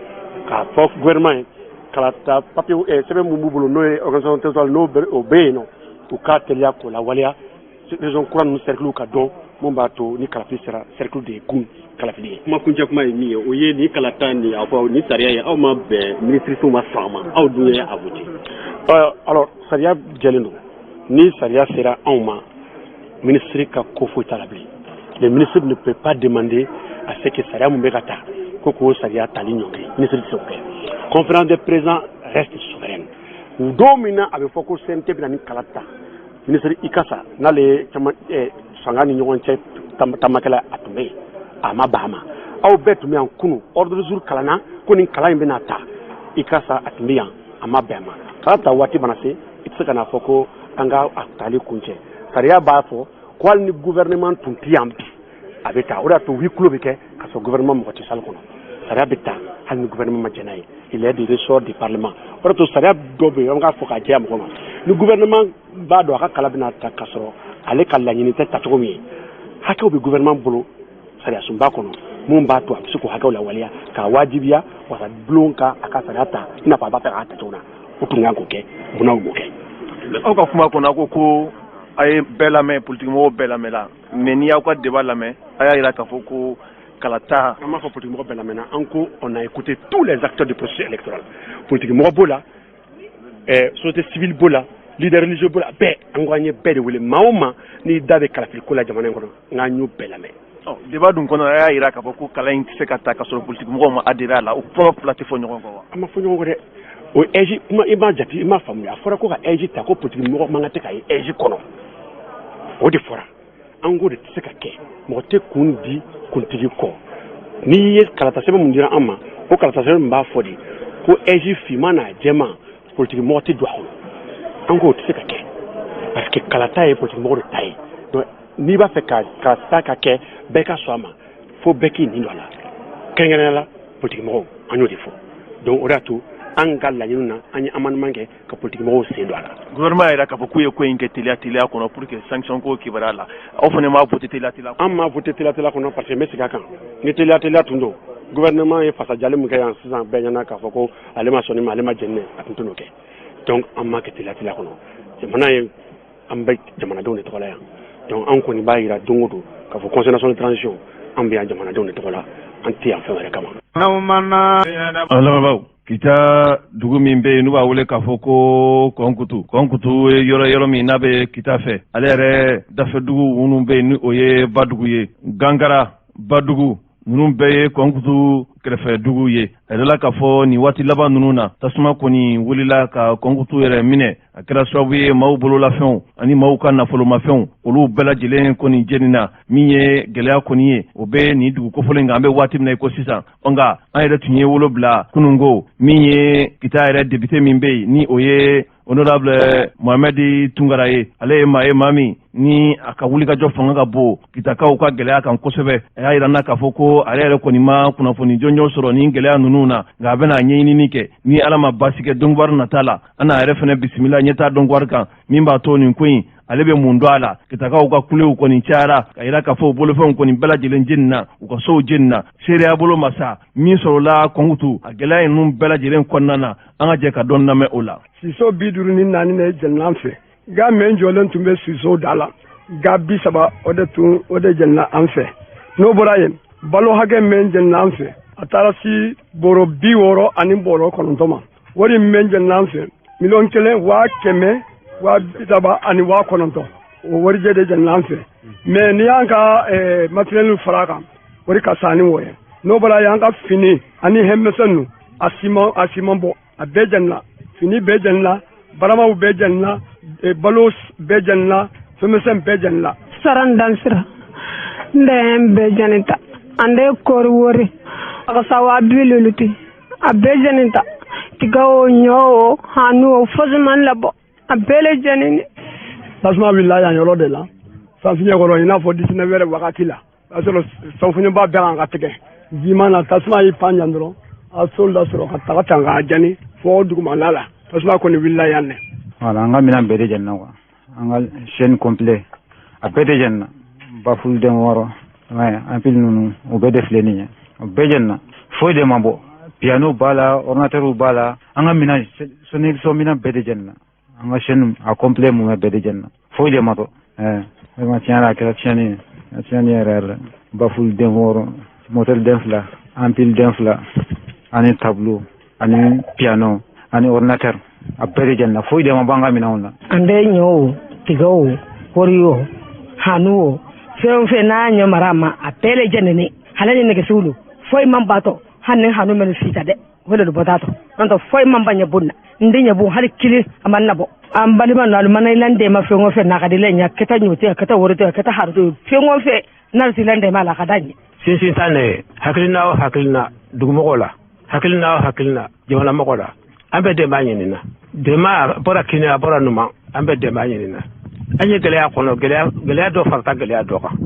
E: k'a fɔ gouvernement ye, kalata papier sɛbɛn mun b'u bolo, n'o ye organisation territoriale, n'o o bɛ yen nɔ, u k'a teliya k'o lawaleya, région kura ninnu cercle ka dɔn, mun b'a to ni kalafili sera, cercle de ye gun kalafili ye.
F: Kuma kuncɛ kuma ye min ye, o ye nin kalata nin, a fɔ ni sariya ye, aw ma bɛn, minisirisow ma sɔn a ma, aw dun ye a voté.
E: Alors, sariya jɛlen don. Ni sariya sera anw ma, minisiri ka ko foyi t'a la bilen. Le ministre ne peut pas demander à ce que sariya mun bɛ ka ta ko k'o sariya tali ɲɔngiri. Ministre tɛ se k'o kɛ. Conférence des présidents reste souveraine. Don min na a bɛ fɔ ko CNT bɛna ni kala ta, ministre Ikasa n'ale ye caman fanga ni ɲɔgɔn cɛ taamakɛla, a tun bɛ yen, a ma ban a ma. Aw bɛɛ tun bɛ yan kunun, ordre du jour kalanna ko nin kala in bɛna ta. Ikasa, a tun bɛ yan, a ma bɛn a ma. Kala ta waati mana se, i tɛ se ka n'a fɔ ko an ka a tali kun cɛ. Sariya b'a fɔ ko hali ni gouvernement tun tɛ yan bi, a bɛ ta. O de y'a to huis clos bɛ kɛ ka sɔrɔ gouvernement mɔgɔ tɛ salle kɔnɔ. Sariya bɛ ta hali ni gouvernement ma jɛn n'a ye. Il est du ressort du parlement. O de to sariya dɔ bɛ yen, an k'a fɔ k'a jɛya mɔgɔ ma, ni gouvernement b'a dɔn a ka kala bɛna ta ka sɔrɔ ale ka laɲini tɛ tacogo min ye, hakɛw bɛ gouvernement bolo sariya sunba kɔnɔ mun b'a to a bɛ se k'o hakɛw lawaleya k'a wajibiya wasa bulon ka a ka sariya ta i n'a fɔ a b'a fɛ k'a ta cogo min na. O tun kan k'o kɛ, munna o m'o kɛ?
A: Aw ka kuma kɔnɔ, a ko ko a ye bɛɛ lamɛn, politikimɔgɔw bɛɛ lamɛnla, mais n'i y'aw ka débat lamɛn, a y'a jira k'a fɔ ko kalata
E: An b'a fɔ politique mɔgɔ bɛɛ lamɛnna. An ko on a écouté tous les acteurs du processus électoral. Politique mɔgɔ b'o la, société civile b'o la, leader religieux b'o la, bɛɛ. An ko an ye bɛɛ de wele, maa o maa n'i da bɛ kalafili ko la jamana in kɔnɔ, n k'an y'o bɛɛ lamɛn.
A: Débat dun kɔnɔ, a y'a jira k'a fɔ ko kala in tɛ se ka ta ka sɔrɔ politique mɔgɔw ma adhéré a la. O kuma fila tɛ fɔ ɲɔgɔn kɔ wa?
E: An ma fɔ ɲɔgɔn kɔ dɛ. O AIGE kuma, i m'a jate, i m'a faamuya. A fɔra ko ka AIGE ta, ko politique mɔgɔ man kan tɛ ka ye AIGE kɔnɔ, o de fɔra. An k'o de tɛ se ka kɛ. Mɔgɔ tɛ kun di kuntigi kɔ. N'i ye kalata sɛbɛn mun dira an ma, o kalata sɛbɛn min b'a fɔ de ko AIGE finman n'a jɛman, politique mɔgɔ tɛ don a kɔnɔ. An k'o tɛ se ka kɛ, parce que kalata ye politique mɔgɔ de ta ye. Donc n'i b'a fɛ ka kalata ka kɛ, bɛɛ ka sɔn a ma, fo bɛɛ k'i nin don a la, kɛrɛnkɛrɛnnenya la politique mɔgɔw. An y'o de fɔ. Donc o de y'a to an ka laɲini na, an ye amendement kɛ ka politique mɔgɔw sen don a la.
A: Gouvernement y'a jira k'a fɔ k'u ye ko in kɛ teliya teliya kɔnɔ pour que sanction ko kibaruya la. Aw fana m'a voté teliya teliya?
E: An m'a voté teliya teliya kɔnɔ, parce que n bɛ segin a kan, ni teliya teliya tun don, gouvernement ye fasajali min kɛ yan sisan, bɛɛ ɲɛna k'a fɔ ko ale ma sɔn nin ma, ale ma jɛn ni a tun tɛ n'o kɛ. Donc an m'a kɛ teliya teliya kɔnɔ. Jamana ye, an bɛ jamanadenw de tɔgɔ la yan. Donc an kɔni b'a jira don o don k'a fɔ Conseil national de transition, an bɛ yan jamanadenw de tɔgɔ la, an tɛ yan fɛn wɛrɛ kama.
A: An lamɛnbaaw, Kita dugu min bɛ yen n'u b'a wele k'a fɔ ko Kɔnkutu, Kɔnkutu ye yɔrɔ yɔrɔ min n'a bɛ Kita fɛ, ale yɛrɛ dafɛ dugu minnu bɛ yen, ni o ye Badugu ye, Gankara, Badugu, ninnu bɛɛ ye Kɔnkutu kɛrɛfɛ dugu ye. A yɛrɛla k'a fɔ nin waati laban ninnu na, tasuma kɔni wulila ka Kɔnkutu yɛrɛ minɛ. A kɛra sababu ye maaw bololafɛnw ani maaw ka nafolomafɛnw, olu bɛɛ lajɛlen kɔni jenina. Min ye gɛlɛya kɔni ye, o bɛ nin dugu kofɔlen kan an bɛ waati min na i ko sisan. Nka an yɛrɛ tun ye wolo bila kununko, min ye Kita yɛrɛ député min bɛ yen, ni o ye honorable Mohamɛdi Tunkara ye, ale ye maa ye, maa min ni a ka wulikajɔ fanga ka bon Kitakaw ka gɛlɛya kan kosɛbɛ. A y'a jira n na k'a fɔ ko ale yɛrɛ kɔni ma kunnafoni jɔnjɔn sɔrɔ nin gɛlɛya ninnu na, nka a bɛna ɲɛɲinini kɛ. Ni Ala ma baasi kɛ, donkiwari nata la, an n'a yɛrɛ fana bisimila ɲɛtaa donkiwari kan min b'a to nin ko in Ale bɛ mun dɔn a la? Kitakaw ka kulew kɔni cayara ka yira k'a fɔ u bolofɛnw kɔni bɛɛ lajɛlen jenina, u ka sow jenina. Seereya bolo ma sa min sɔrɔla Kɔnkutu a gɛlɛya ninnu bɛɛ lajɛlen kɔnɔna na. An ka jɛ ka dɔɔni lamɛn o la.
G: Siso 54 de jenina an fɛ. Ga min jɔlen tun bɛ siso da la, ga 30, o de tun o de jenina an fɛ. N'o bɔra yen, balo hakɛ min jenina an fɛ, a taara si bɔrɔ 60 ani bɔrɔ 9 ma. Wari min jenina an fɛ, 1,139,000, o warijɛ de jenina an fɛ. Mais n'i y'an ka matériel fara a kan, wari ka sa ni o ye. N'o bɔra yen, an ka fini ani hɛnmisɛn ninnu, a siman bɔ, a bɛɛ jenina. Fini bɛɛ jenina, baramaw bɛɛ jenina, balo bɛɛ jenina, fɛnmisɛn bɛɛ jenina.
H: Saran dansira n bɛ bɛɛ jenita. An de kɔɔri wari a ka sa 50 ten, a bɛɛ jenita. Tiga o, ɲɔ o, hanu o, fosi man labɔ, a bɛɛ le jenini.
G: Tasuma wulila yan yɔrɔ de la sanfiɲɛ kɔrɔ, i n'a fɔ 19 heures wagati la. O y'a sɔrɔ sanfiɲɛba bɛɛ kan ka tigɛ ji ma na. Tasuma y'i pan yan dɔrɔn, a so la sɔrɔ ka taga tan k'a jani fo dugumana la. Tasuma kɔni wulila yan dɛ.
I: Voilà, an ka minɛn bɛɛ de jenina quoi. An ka chaîne complet, a bɛɛ de jenina. Baffle den 6, ouais, ampli ninnu, o bɛɛ de filɛ nin ye, o bɛɛ jenina. Foyi de ma bɔ. Piano b'a la, ordinateur b'a la, an ka minɛn, sonorisation minɛn bɛɛ de jenina. An ka chaîne a complet mun bɛɛ de jenina. Foyi de ma to. Vraiment, tiɲɛ na, a kɛra tiɲɛni ye, a tiɲɛni yɛrɛ yɛrɛ. Baffle den 6, moteur den 2, ampli den 2, ani tableau, ani piano, ani ordinateur, a bɛɛ de jenina. Foyi de ma bɔ an ka minɛnw na.
H: An bɛ ɲɔ o, tiga o, kɔɔri o, hanu o, fɛn o fɛn n'a ɲɛ mara a ma, a bɛɛ le jenini. Hali ni nɛgɛsiw lo, foyi man batɔ. Hali ni hanu mɛnu sita dɛ, o de bɔt'a tɔ. N'o tɛ foyi man ba ɲɛ bon na, n den ɲɛ bon hali kelen a man nabɔ. An balima ninnu, alu mana i la n dɛmɛ fɛn o fɛn na, a ka di la ɲɛ. A kɛta ɲɔ tɛ, a kɛta wari tɛ, a kɛta haru tɛ, fɛn o fɛn n'ale t'i la n dɛmɛ a la, a ka d'a ɲɛ.
J: Sinsin ta ne hakilina o hakilina dugumɔgɔw la, hakilina o hakilina jamanamɔgɔw la, an bɛ dɛmɛ ɲini na. Dɛmɛ a bɔra kini, a bɔra numan, an bɛ dɛmɛ ɲini na. An ye gɛlɛya kɔnɔ, gɛlɛya dɔ farata gɛlɛya dɔ kan.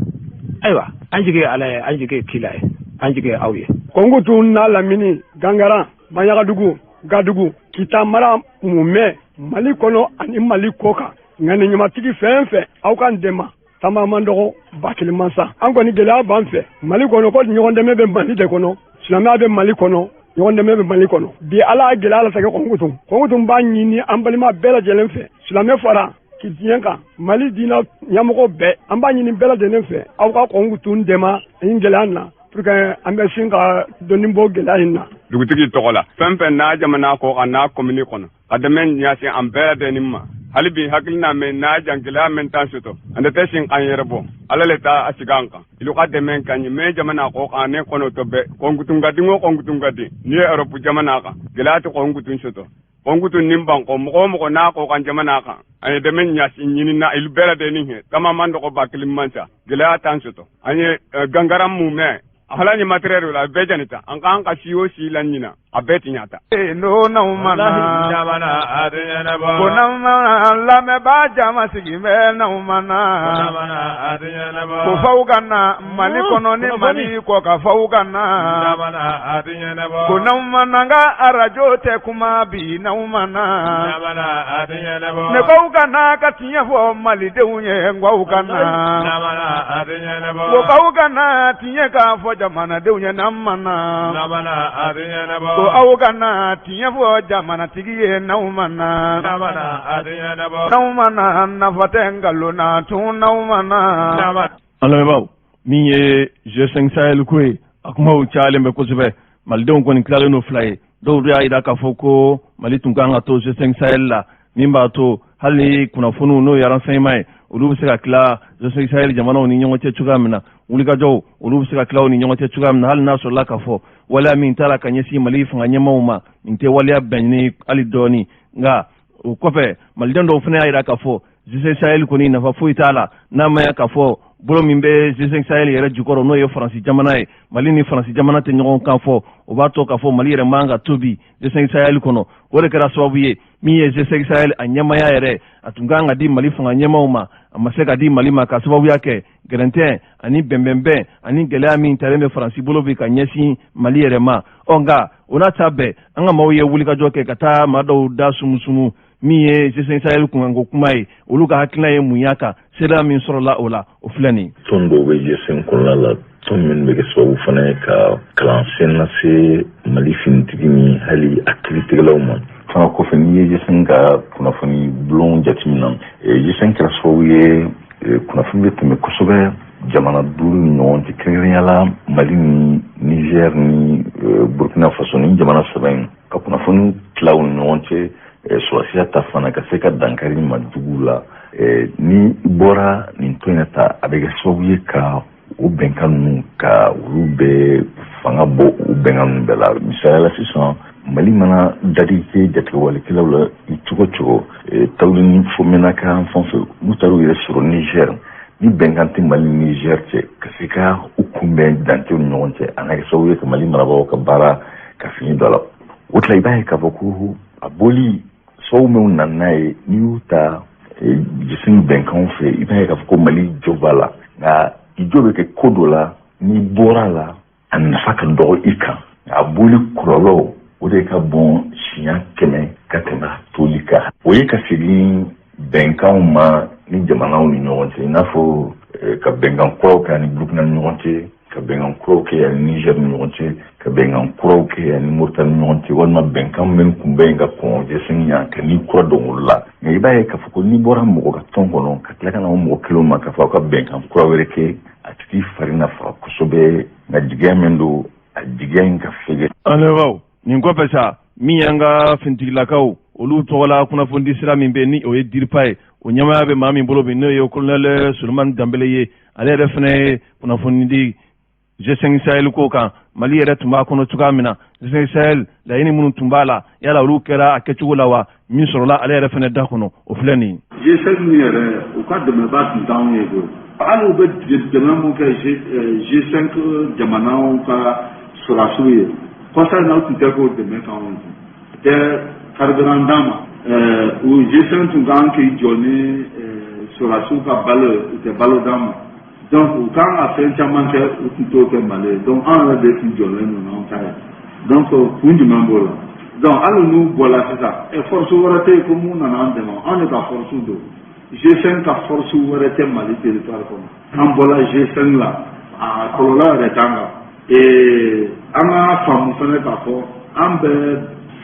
J: Ayiwa, an jigi ye Ala ye, an jigi ye kila ye, an jigi ye aw ye.
G: Kɔnkutu n'a lamini, Gangara, Maɲagadugu, Gadugu, Kita mara mumɛ, Mali kɔnɔ ani Mali kɔ kan, ŋani ɲumatigi fɛn fɛn, aw k'an dɛmɛ. Taama man dɔgɔ, ba kelen man sa. An kɔni gɛlɛya b'an fɛ Mali kɔnɔ, ko ɲɔgɔn dɛmɛ bɛ Mali de kɔnɔ, silamɛya bɛ Mali kɔnɔ, ɲɔgɔn dɛmɛ bɛ Mali kɔnɔ. Bi Ala y'a gɛlɛya latigɛ Kɔnkutu. Kɔnkutu b'a ɲini an balima bɛɛ lajɛlen fɛ, silamɛ fara diɲɛ kan, Mali diinɛ ɲɛmɔgɔ bɛɛ, an b'a ɲini bɛɛ lajɛlen fɛ, aw ka Kɔnkutu dɛmɛ nin gɛlɛya na, pour que an bɛ sin ka dɔɔni bɔ gɛlɛya in na.
K: Dugutigi tɔgɔ la, fɛn fɛn n'a jamana kɔ kan n'a komini kɔnɔ, ka dɛmɛ ɲɛsin an bɛɛ lajɛlen ma. Hali bi hakilina min n'a jan gɛlɛya min t'an sɔtɔ, an tɛ sin k'an yɛrɛ bɔ, Ala le ta a sigi an kan. Ilu ka dɛmɛ ka ɲi mɛ jamana kɔ kan ne kɔnɔ tɔ bɛɛ. Kɔnkutun ka di o kɔnkutun ka di n'i ye Europe jamana kan, gɛlɛya tɛ kɔnkutun sɔtɔ. Kɔnkutun ni bankɔ, mɔgɔ o mɔgɔ n'a kɔ kan jamana kan, an ye dɛmɛ ɲɛsin ɲini na ilu bɛɛ lajɛlen fɛ. Tama man dɔgɔ, ba kelen man ca, gɛlɛya t'an sɔtɔ. An ye gangaran mun mɛn hala ni matériel la, a bɛɛ janita. An k'an ka si o si la ɲina, a bɛɛ tiɲɛ ta.
B: N'o n'anw ma na, ko n'anw ma lamɛnbaa jama sigi bɛ n'anw ma na, ko faw ka na Mali kɔnɔ ni Mali kɔ ka faw ka na, ko n'anw ma na n ka arajo tɛ kuma bi n'anw ma na, ne k'aw ka na ka tiɲɛ fɔ Malidenw ye, n k'aw ka na, ko k'aw ka na tiɲɛ k'a fɔ jamanadenw ye n'an ma na, ko aw ka na tiɲɛ fɔ jamanatigi ye n'anw ma na, n'anw ma na nafa tɛ nkalon na tun n'anw ma na.
A: An lamɛnbaaw, min ye G5 Sahel ko ye, a kumaw cayalen bɛ kosɛbɛ. Malidenw kɔni tilalen don fila ye. Dɔw y'a jira k'a fɔ ko Mali tun kan ka to G5 Sahel la, min b'a to hali ni kunnafoniw, n'o ye renseignement ye, olu bɛ se ka tila G5 Sahel jamanaw ni ɲɔgɔn cɛ cogoya min na, wulikajɔw, olu bɛ se ka tila u ni ɲɔgɔn cɛ cogoya min na, hali n'a sɔrɔla k'a fɔ waleya min taara ka ɲɛsin Mali fanga ɲɛmaaw ma, nin tɛ waleya bɛnnen hali dɔɔni. Nka o kɔfɛ, maliden dɔw fana y'a jira k'a fɔ G5 Sahel kɔni nafa foyi t'a la, n'a ma ya k'a fɔ bolo min bɛ G5 Sahel yɛrɛ jukɔrɔ, n'o ye Faransi jamana ye, Mali ni Faransi jamana tɛ ɲɔgɔn kan fɔ. O b'a to k'a fɔ Mali yɛrɛ man ka to bi G5 Sahel kɔnɔ. O de kɛra sababu ye, min ye G5 Sahel a ɲɛmaya yɛrɛ, a tun kan ka di Mali fanga ɲɛmaw ma, a ma se ka di Mali ma, ka sababuya kɛ gɛrɛntɛn ani bɛnbɛnbɛn ani gɛlɛya min talen bɛ Faransi bolo bi ka ɲɛsin Mali yɛrɛ ma. Ɔ nka o n'a ta bɛɛ, an ka maaw ye wulikajɔ kɛ ka taa maa dɔw da sumusumu. Min ye G5 Sahel kunkanko kuma ye, olu ka hakilina ye mun y'a kan? Seereya min sɔrɔla o la, o filɛ nin.
L: Tɔn dɔw bɛ G5 kɔnɔna la, tɔn minnu bɛ kɛ sababu fana ye ka kalansen lase Mali finitigi ni hali a kiiritigɛlaw ma. Fana kɔfɛ, n'i ye G5 ka kunnafoni bulon jateminɛ, G5 kɛra sababu ye kunnafoni bɛ tɛmɛ kosɛbɛ jamana duuru ni ɲɔgɔn cɛ, kɛrɛnkɛrɛnnenya la Mali ni Niger ni Burkina Faso. Ni jamana saba in ka kunnafoni tila u ni ɲɔgɔn cɛ sɔrɔsiya ta fana ka se ka dankari ma jugu la. Ni i bɔra nin tɔn in ta, a bɛ kɛ sababu ye ka o bɛnkan ninnu, ka olu bɛɛ fanga bɔ o bɛnkan ninnu bɛɛ la. Misaliya la, sisan Mali mana dadigi kɛ jatigɛwalekɛlaw la cogo cogo, Tawudeni fo Menaka fan fɛ, n'u taara u yɛrɛ sɔrɔ Niger, ni bɛnkan tɛ Mali ni Niger cɛ ka se ka u kunbɛn dancɛw ni ɲɔgɔn cɛ, a na kɛ sababu ye ka Mali marabagaw ka baara ka fini don a la. O tila, i b'a ye k'a fɔ ko a bɔli sababu minnu nana n'a ye, n'i y'u ta G5 bɛnkanw fɛ, i b'a ye k'a fɔ ko Mali jo b'a la. Nka i jo bɛ kɛ ko dɔ la, n'i bɔra a la, a nafa ka dɔgɔ i kan, nka a bɔli kɔlɔlɔ, o de ka bon siɲɛ 100 ka tɛmɛ a toli kan. O ye ka segin bɛnkanw ma ni jamanaw ni ɲɔgɔn cɛ, i n'a fɔ ka bɛnkan kuraw kɛ ani Burukina ni ɲɔgɔn cɛ, ka bɛnkan kuraw kɛ ani Niger ni ɲɔgɔn cɛ, ka bɛnkan kuraw kɛ ani Mauritanie ni ɲɔgɔn cɛ, walima bɛnkan minnu tun bɛ yen ka kɔn G5 ɲɛ, ka ni kura don olu la. Nka i b'a ye k'a fɔ ko n'i bɔra mɔgɔ ka tɔn kɔnɔ ka tila ka na o mɔgɔ kelenw ma k'a fɔ aw ka bɛnkan kura wɛrɛ kɛ, a tigi fari na faga kosɛbɛ. Nka jigiya min don, a jigiya in ka fɛgɛ.
A: An lamɛnbaaw, nin kɔfɛ sa, min y'an ka finitigilakaw olu tɔgɔla kunnafonidi sira min bɛ, ni o ye DIRPA ye, o ɲɛmaaya bɛ maa min bolo bi, n'o ye colonel Solomani Danbele ye, ale yɛrɛ fana ye kunnafoni di G5 Sahel ko kan. Mali yɛrɛ tun b'a kɔnɔ cogoya min na, G5 Sahel laɲini minnu tun b'a la, yala olu kɛra a kɛcogo la wa? Min sɔrɔla ale yɛrɛ fana da kɔnɔ, o filɛ nin
M: ye. G5 min yɛrɛ, u ka dɛmɛba tun t'anw ye koyi. Hali u bɛ dɛmɛ mun kɛ G5 jamanaw ka sɔrɔdasiw ye kɔsa in na, u tun tɛ k'o dɛmɛ k'anw ye, u tɛ carburant d'an ma. U G5 tun kan k'i jɔ ni sɔrɔdasiw ka balo ye, u tɛ balo d'an ma. Donc u kan ka fɛn caman kɛ, u tun t'o kɛ Mali ye. Donc anw yɛrɛ de tun jɔlen don n'anw ta ye. Donc kun jumɛn b'o la? Donc hali n'u bɔra sisan, force wɛrɛ tɛ yen ko mun nana an dɛmɛ. Anw de ka force don. G5 ka force wɛrɛ tɛ Mali territoire kɔnɔ. An bɔra G5 la, a kɔlɔlɔ yɛrɛ t'an kan. An ka faamu fɛnɛ k'a fɔ an bɛ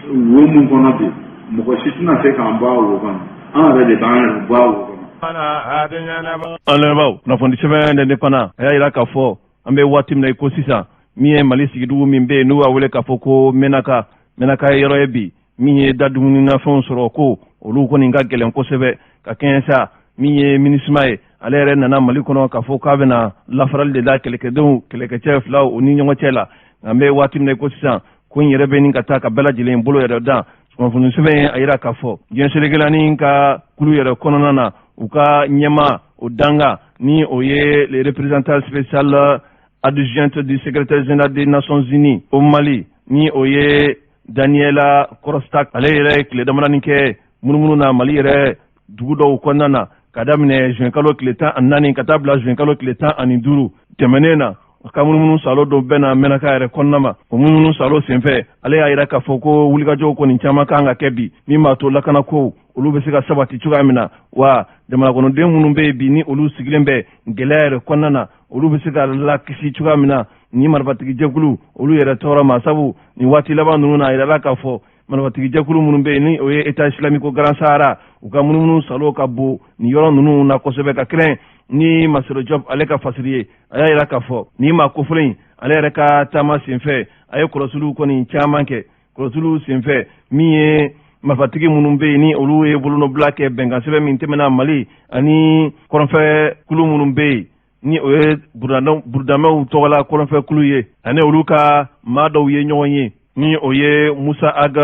M: wo mun kɔnɔ bi, mɔgɔ si tɛna se k'an bɔ a wo kɔnɔ. An yɛrɛ de b'an yɛrɛ bɔ a wo kɔnɔ.
A: An lamɛnbaaw, kunnafoni sɛbɛn L'Indépendant, a y'a jira k'a fɔ an bɛ waati min na i ko sisan, min ye Mali sigidugu min bɛ yen n'u b'a wele k'a fɔ ko Menaka, Menaka ye yɔrɔ ye bi min ye da dumunimafɛnw sɔrɔ ko olu kɔni ka gɛlɛn kosɛbɛ. Ka kɛɲɛ sa min ye MINUSMA ye, ale yɛrɛ nana Mali kɔnɔ k'a fɔ k'a bɛna lafarali de da kɛlɛkɛdenw, kɛlɛkɛcɛ filaw u ni ɲɔgɔn cɛ la. Nka an bɛ waati min na i ko sisan, ko in yɛrɛ bɛ nin ka taa ka bɛɛ lajɛlen bolo yɛrɛ dan. Kunnafoni sɛbɛn ye a yira k'a fɔ diɲɛ selekelaani ka kulu yɛrɛ kɔnɔna na, u ka ɲɛma o danga, ni o ye le représentant spécial adjoint du secrétaire général des Nations Unies au Mali, ni o ye Daniela Khorostak, ale yɛrɛ ye tile damadɔni kɛ munumunu na Mali yɛrɛ dugu dɔw kɔnɔna na, ka daminɛ juin kalo tile 14 ka taa bila juin kalo tile 15 tɛmɛnen na. A ka munumunu salo dɔ bɛɛ na Mɛnaka yɛrɛ kɔnɔna ma. O munumunu salo senfɛ, ale y'a yira k'a fɔ ko wulikajɔw kɔni caman kan ka kɛ bi min b'a to lakanakow olu bɛ se ka sabati cogoya min na, wa jamanakɔnɔden minnu bɛ yen bi ni olu sigilen bɛ gɛlɛya yɛrɛ kɔnɔna na, olu bɛ se ka lakisi cogoya min na ni marifatigijɛkulu olu yɛrɛ tɔɔrɔ ma. Sabu nin waati laban ninnu na, a yirala k'a fɔ marifatigijɛkulu minnu bɛ yen, ni o ye État islamique au Grand Sahara, u ka munumunu salo ka bon nin yɔrɔ ninnu na kosɛbɛ. Ka kɛrɛn ni Masero Jɔp ale ka fasiri ye, a y'a yira k'a fɔ nin maa kofɔlen in, ale yɛrɛ ka taama senfɛ, a ye kɔlɔsiliw kɔni caman kɛ. Kɔlɔsiliw senfɛ, min ye marifatigi minnu bɛ yen ni olu ye bolonɔbila kɛ bɛnkan sɛbɛn min tɛmɛna Mali ani kɔrɔnfɛ kulu minnu bɛ yen, ni o ye burudamɛw tɔgɔla kɔrɔnfɛ kulu ye, ani olu ka maa dɔw ye ɲɔgɔn ye, ni o ye Musa Ag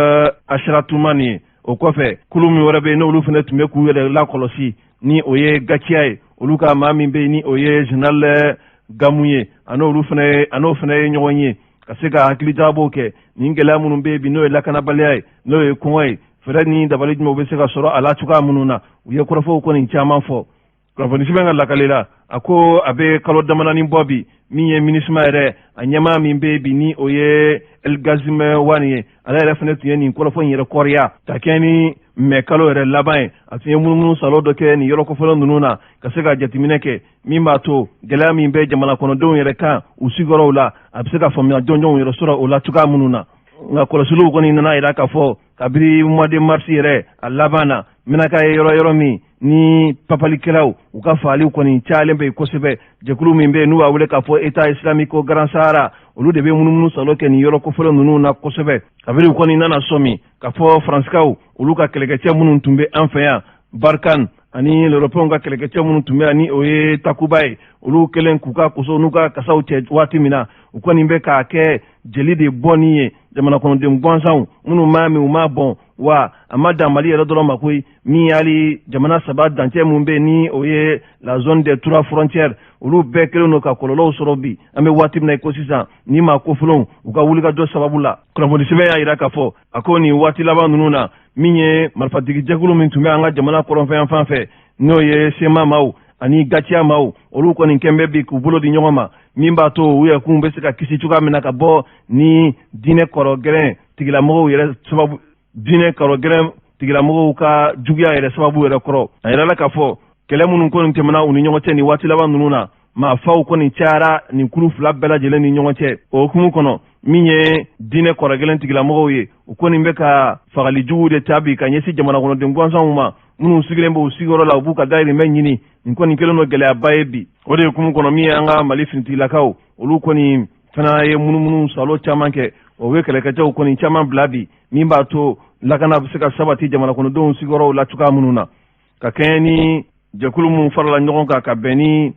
A: Asiratumani ye. O kɔfɛ, kulu min wɛrɛ bɛ yen n'olu fana tun bɛ k'u yɛrɛ lakɔlɔsi, ni o ye Gatia ye, olu ka maa min bɛ yen ni o ye général Gamu ye, a n'olu fana a n'o fana ye ɲɔgɔn ye ka se ka hakilijagabɔw kɛ nin gɛlɛya minnu bɛ yen bi, n'o ye lakanabaliya ye, n'o ye kɔngɔ ye, fɛɛrɛ ni dabali jumɛnw bɛ se ka sɔrɔ a la cogoya minnu na. U ye kɔrɔfɔw kɔni caman fɔ. Kunnafoni sɛbɛn ka lakali la, a ko a bɛ kalo damadɔnin bɔ bi, min ye MINUSMA yɛrɛ a ɲɛmaa min bɛ bi, ni o ye Elgazim Wani ye, ale yɛrɛ fana tun ye nin kɔrɔfɔ in yɛrɛ kɔriya ka kɛɲɛ ni mɛ kalo yɛrɛ laban ye, a tun ye munumunu salo dɔ kɛ nin yɔrɔ kofɔlen ninnu na ka se ka jateminɛ kɛ min b'a to gɛlɛya min bɛ jamana kɔnɔdenw yɛrɛ kan u sigiyɔrɔw la, a bɛ se ka faamuya jɔnjɔnw yɛrɛ sɔrɔ o la cogoya minnu na. Nka kɔlɔsiliw kɔni nana yira k'a fɔ kabiri mois de mars yɛrɛ a laban na, Menaka ye yɔrɔ min ni papalikɛlaw u ka faaliw kɔni cayalen bɛ yen kosɛbɛ. Jɛkulu min bɛ yen n'u b'a wele k'a fɔ État islamique au Grand Sahara, olu de bɛ munumunu salo kɛ nin yɔrɔ kofɔlen ninnu na kosɛbɛ. Kabiri u kɔni nana sɔmi k'a fɔ Faransikaw olu ka kɛlɛkɛcɛ minnu tun bɛ an fɛ yan Barkhane ani l'Européenw ka kɛlɛkɛcɛ minnu tun bɛ yan ni o ye Takuba ye, olu kɛlen k'u ka koso n'u ka kasaw cɛ waati min na, u kɔni bɛ k'a kɛ jeli de bɔnni ye jamana kɔnɔden gansanw minnu m'a min u m'a bɔn. Wa a ma dan Mali yɛrɛ dɔrɔn ma koyi, min y'ali jamana saba dancɛ mun bɛ ni o ye la zone des trois frontières, olu bɛɛ kɛlen don ka kɔlɔlɔw sɔrɔ bi an bɛ waati min na i ko sisan ni maa kofɔlenw u ka wulikajɔ sababu la. Kunnafoni sɛbɛn y'a jira k'a fɔ a ko nin waati laban ninnu na, min ye marifatigi jɛkulu min tun bɛ an ka jamana kɔrɔnfɛyanfan fɛ, n'o ye CMA maaw ani GATIA maaw, olu kɔni kɛn bɛ bi k'u bolo di ɲɔgɔn ma, min b'a to u yɛrɛ kun bɛ se ka kisi cogoya min na ka bɔ ni diinɛ kɔrɔ gɛrɛn tigilamɔgɔw yɛrɛ sababu, diinɛ kɔrɔ gɛrɛn tigilamɔgɔw ka juguya yɛrɛ sababu yɛrɛ kɔrɔ. A yirala k'a fɔ kɛlɛ minnu kɔni tɛmɛna u ni ɲɔgɔn cɛ nin waati laban ninnu na, maafaw kɔni cayara nin kulu fila bɛɛ lajɛlen ni ɲɔgɔn cɛ. O hukumu kɔnɔ, min ye diinɛ kɔrɔ gɛlɛn tigilamɔgɔw ye, u kɔni bɛ ka fagali juguw de ta bi ka ɲɛsin jamana kɔnɔden gansanw ma minnu sigilen b'u sigiyɔrɔ la, u b'u ka dayirimɛ ɲini. Nin kɔni kɛlen don gɛlɛyaba ye bi. O de hukumu kɔnɔ, min ye an ka Mali finitigilakaw, olu kɔni fana ye munumunu salo caman kɛ, o bɛ kɛlɛkɛcɛw kɔni caman bila bi, min b'a to lakana bɛ se ka sabati jamana kɔnɔdenw sigiyɔrɔw la cogoya minnu na, ka kɛɲɛ ni jɛkulu minnu farala ɲɔgɔn kan ka bɛn ni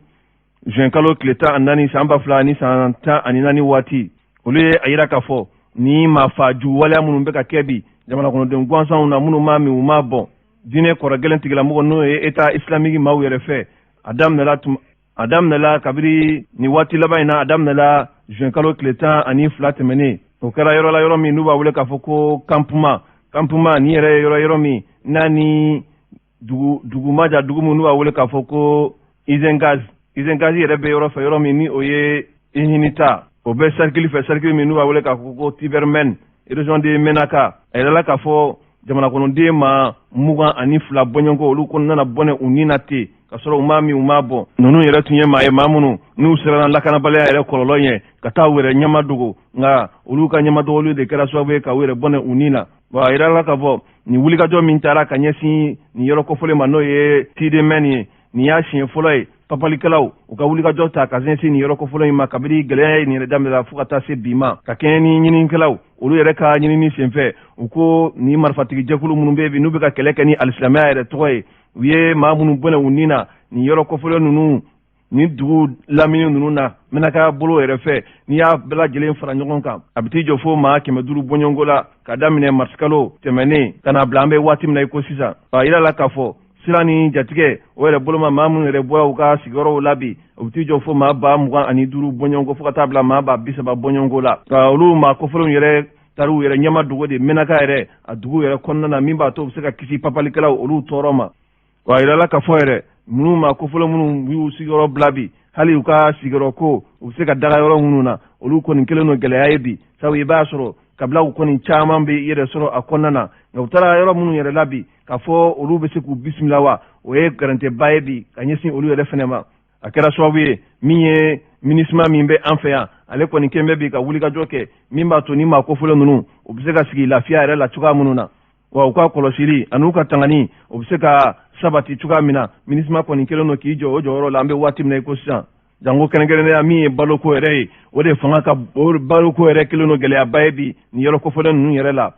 A: juin kalo tile 14 san 2014 waati. Olu ye a yira k'a fɔ ni maafajugu waleya minnu bɛ ka kɛ bi jamana kɔnɔden gansanw na, minnu m'a min u m'a bɔn, diinɛ kɔrɔ gɛlɛn tigilamɔgɔ n'o ye État islamique maaw yɛrɛ fɛ, a daminɛla kabiri nin waati laban in na. A daminɛla juin kalo tile 12 tɛmɛnen. O kɛra yɔrɔ la, yɔrɔ min n'u b'a wele k'a fɔ ko campement. Campement nin yɛrɛ ye yɔrɔ min n'a ni dugu ma jan, dugu min n'u b'a wele k'a fɔ ko Izengaz. Izengaz yɛrɛ bɛ yɔrɔ fɛ, yɔrɔ min ni o ye Ihinita, o bɛ cercle fɛ, cercle min n'u b'a wele k'a fɔ ko Tivermen, région de Menaka. A yirala k'a fɔ jamana kɔnɔden maa 22 bɔɲɔgɔnko, olu kɔni nana bɔnɛ u ni na ten ka sɔrɔ u m'a min u m'a bɔn. Ninnu yɛrɛ tun ye maa ye, maa minnu n'u siranna lakanabaliya yɛrɛ kɔlɔlɔ ɲɛ ka taa u yɛrɛ ɲɛma dogo, nka olu ka ɲɛmadogoli de kɛra sababu ye ka u yɛrɛ bɔnɛ u ni na. Bon, a yirala k'a fɔ nin wulikajɔ min taara ka ɲɛsin nin yɔrɔ kofɔlen ma, n'o ye Tidemɛn ye, nin y'a siɲɛ fɔlɔ ye papalikɛlaw u ka wulikajɔ ta ka ɲɛsin nin yɔrɔ kofɔlen in ma kabiri gɛlɛya ye nin yɛrɛ daminɛla fo ka taa se bi ma. Ka kɛɲɛ ni ɲininikɛlaw olu yɛrɛ ka ɲinini senfɛ, u ko nin marifatigi jɛkulu minnu bɛ bi n'u bɛ ka kɛlɛ kɛ ni alisilamɛya yɛrɛ tɔgɔ ye, u ye maa minnu bɔnɛ u ni na nin yɔrɔ kofɔlen ninnu ni dugu lamini ninnu na Menaka bolo yɛrɛ fɛ, n'i y'a bɛɛ lajɛlen fara ɲɔgɔn kan, a bɛ t'i jɔ fo maa 500 bɔɲɔgɔnko la ka daminɛ marisikalo tɛmɛnen ka na bila an bɛ waati min na i ko sisan. A yirala k'a fɔ siran ni jatigɛ o yɛrɛ boloma, maa minnu yɛrɛ bɔra u ka sigiyɔrɔw la bi, o bɛ t'i jɔ fo maa 25,000 bɔɲɔgɔnko fo ka taa bila maa 30,000 bɔɲɔgɔnko la. Nka olu maa kofɔlenw yɛrɛ taara u yɛrɛ ɲɛma dogo de Menaka yɛrɛ a dugu yɛrɛ kɔnɔna na, min b'a to u bɛ se ka kisi papalikɛlaw olu tɔɔrɔ ma. Wa a yirala k'a fɔ yɛrɛ ninnu maa kofɔlen minnu y'u sigiyɔrɔ bila bi, hali u ka sigiyɔrɔ ko u bɛ se ka daga yɔrɔ minnu na, olu kɔni kɛlen don gɛlɛya ye bi, sabu i b'a sɔrɔ kabilaw kɔni caman bɛ i yɛrɛ sɔrɔ a kɔnɔna na. Nka u taara yɔrɔ minnu yɛrɛ la bi, k'a fɔ olu bɛ se k'u bisimila wa, o ye gɛrɛntɛba ye bi ka ɲɛsin olu yɛrɛ fɛnɛ ma. A kɛra sababu ye min ye MINUSMA min bɛ an fɛ yan, ale kɔni kɛn bɛ bi ka wulikajɔ kɛ min b'a to ni maa kofɔlen ninnu u bɛ se ka sigi lafiya yɛrɛ la cogoya minnu na, wa u ka kɔlɔsili ani u ka tangani o bɛ se ka sabati cogoya min na. MINUSMA kɔni kɛlen don k'i jɔ o jɔyɔrɔ la an bɛ waati min na i ko sisan, janko kɛrɛnkɛrɛnnenya min ye baloko yɛrɛ ye, o de fanga ka baloko yɛrɛ kɛlen don gɛlɛyaba ye bi nin yɔrɔ kofɔlen ninnu yɛrɛ la.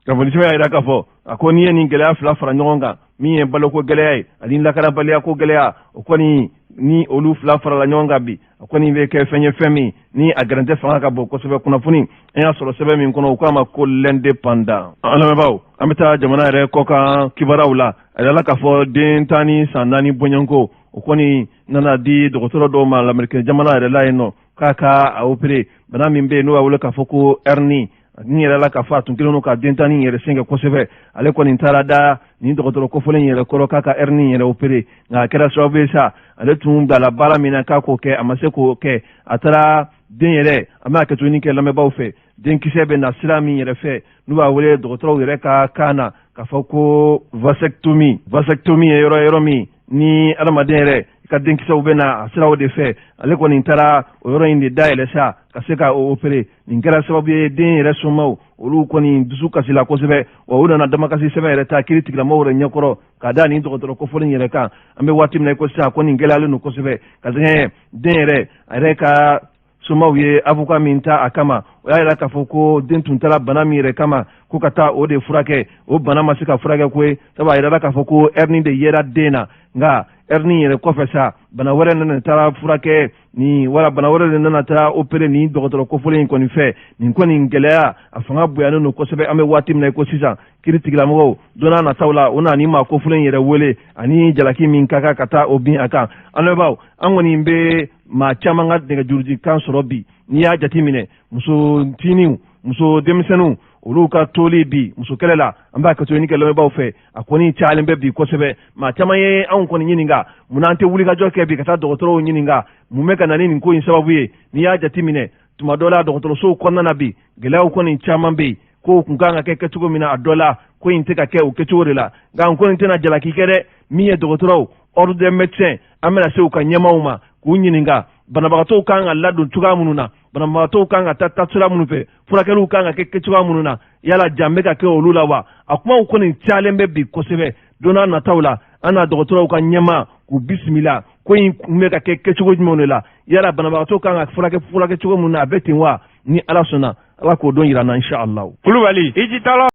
A: Kunnafoni sɛbɛn y'a jira k'a fɔ a ko n'i ye nin gɛlɛya fila fara ɲɔgɔn kan, min ye baloko gɛlɛya ye ani lakanabaliya ko gɛlɛya, o kɔni ni olu fila farala ɲɔgɔn kan bi, a kɔni bɛ kɛ fɛn ye, fɛn min ni a gɛrɛntɛ fanga ka bon kosɛbɛ. Kunnafoni an y'a sɔrɔ sɛbɛn min kɔnɔ, u k'a ma ko L'Indépendant. An lamɛnbaaw, an bɛ taa jamana yɛrɛ kɔkan kibaruyaw la. A yirala k'a fɔ den 10 ni san 4 bɔɲɔgɔnko, o kɔni nana di dɔgɔtɔrɔ dɔw ma Lamerikɛn jamana yɛrɛ la yen nɔ, k'a ka a opere bana min bɛ yen n'u b'a wele k'a fɔ ko hernie. Nin yɛrɛ la k'a fɔ a tun kɛlen don ka den tan ni yɛrɛ sɛgɛn kosɛbɛ. Ale kɔni taara da nin dɔgɔtɔrɔ kofɔlen yɛrɛ kɔrɔ k'a ka hernie yɛrɛ opere, nka a kɛra sababu ye sa, ale tun bilala baara min na k'a k'o kɛ, a ma se k'o kɛ. A taara den yɛrɛ, an b'a kɛcogo kɛ lamɛnbaaw fɛ, denkisɛ bɛ na sira min yɛrɛ fɛ n'u b'a wele dɔgɔtɔrɔw yɛrɛ ka kan na k'a fɔ ko vasectomie. Vasectomie ye yɔrɔ yɔrɔ min ni adamaden yɛrɛ i ka denkisɛw bɛ na a siraw de fɛ. Ale kɔni taara o yɔrɔ in de dayɛlɛ sa ka se ka o opere. Nin kɛra sababu ye, den yɛrɛ somaw olu kɔni dusu kasila kosɛbɛ, wa u nana damakasi sɛbɛn yɛrɛ ta kiri tigilamɔgɔw yɛrɛ ɲɛkɔrɔ ka da nin dɔgɔtɔrɔ kofɔlen yɛrɛ kan. An bɛ waati min na i ko sisan, ko nin gɛlɛyalen don kosɛbɛ ka sɛgɛn den yɛrɛ a yɛrɛ ka somaw ye avocat min ta a kama. O y'a yira k'a fɔ ko den tun taara bana min yɛrɛ kama ko ka taa o de furakɛ, o bana ma se ka furakɛ koyi, sabu a yirala k'a fɔ ko hernie de yera den na. Nka hernie yɛrɛ kɔfɛ sa, bana wɛrɛ nana taara furakɛ ni wala bana wɛrɛ de nana taa opere nin dɔgɔtɔrɔ kofɔlen in kɔni fɛ. Nin kɔni gɛlɛya a fanga bonyanen don kosɛbɛ. An bɛ waati min na i ko sisan, kiri tigilamɔgɔw don n'a nataw la, o na ni maa kofɔlen yɛrɛ wele ani jalaki min ka kan ka taa o bin a kan. An lamɛnbaaw, an kɔni bɛ maa caman ka nɛgɛjurujikan sɔrɔ bi. N'i y'a jateminɛ, muso fitininw, muso denmisɛnninw, olu ka toli bi muso kɛlɛ la, an b'a kɛto ɲini kɛ lamɛnbaaw fɛ, a kɔni cayalen bɛ bi kosɛbɛ. Maa caman ye anw kɔni ɲininka munna an tɛ wulikajɔ kɛ bi ka taa dɔgɔtɔrɔw ɲininka mun bɛ ka na ni nin ko in sababu ye. N'i y'a jateminɛ, tuma dɔ la dɔgɔtɔrɔsow kɔnɔna na bi, gɛlɛyaw kɔni caman bɛ yen. Kow kun kan ka kɛ kɛcogo min na, a dɔ la ko in tɛ ka kɛ o kɛcogo de la. Nka n kɔni tɛna jalaki kɛ dɛ. Min ye dɔgɔtɔrɔw, ordre des médecins, an bɛna se u ka ɲɛmaaw ma k'u ɲininka banabagatɔw kan ka ladon cogoya minnu na, banabagatɔw kan ka taa taasira minnu fɛ, furakɛliw kan ka kɛ kɛcogoya minnu na, yala jan bɛ ka kɛ olu la wa? A kumaw kɔni cayalen bɛ bi kosɛbɛ. Don n'a nataw la, an na dɔgɔtɔrɔw ka ɲɛmaa k'u bisimila ko in kun bɛ ka kɛ kɛcogo jumɛnw de la, yala banabagatɔw kan ka furakɛ furakɛ cogo min na, a bɛ ten wa? Ni Ala sɔnna, Ala k'o don yira n na, inshallah.
K: Kulubali i ci tala.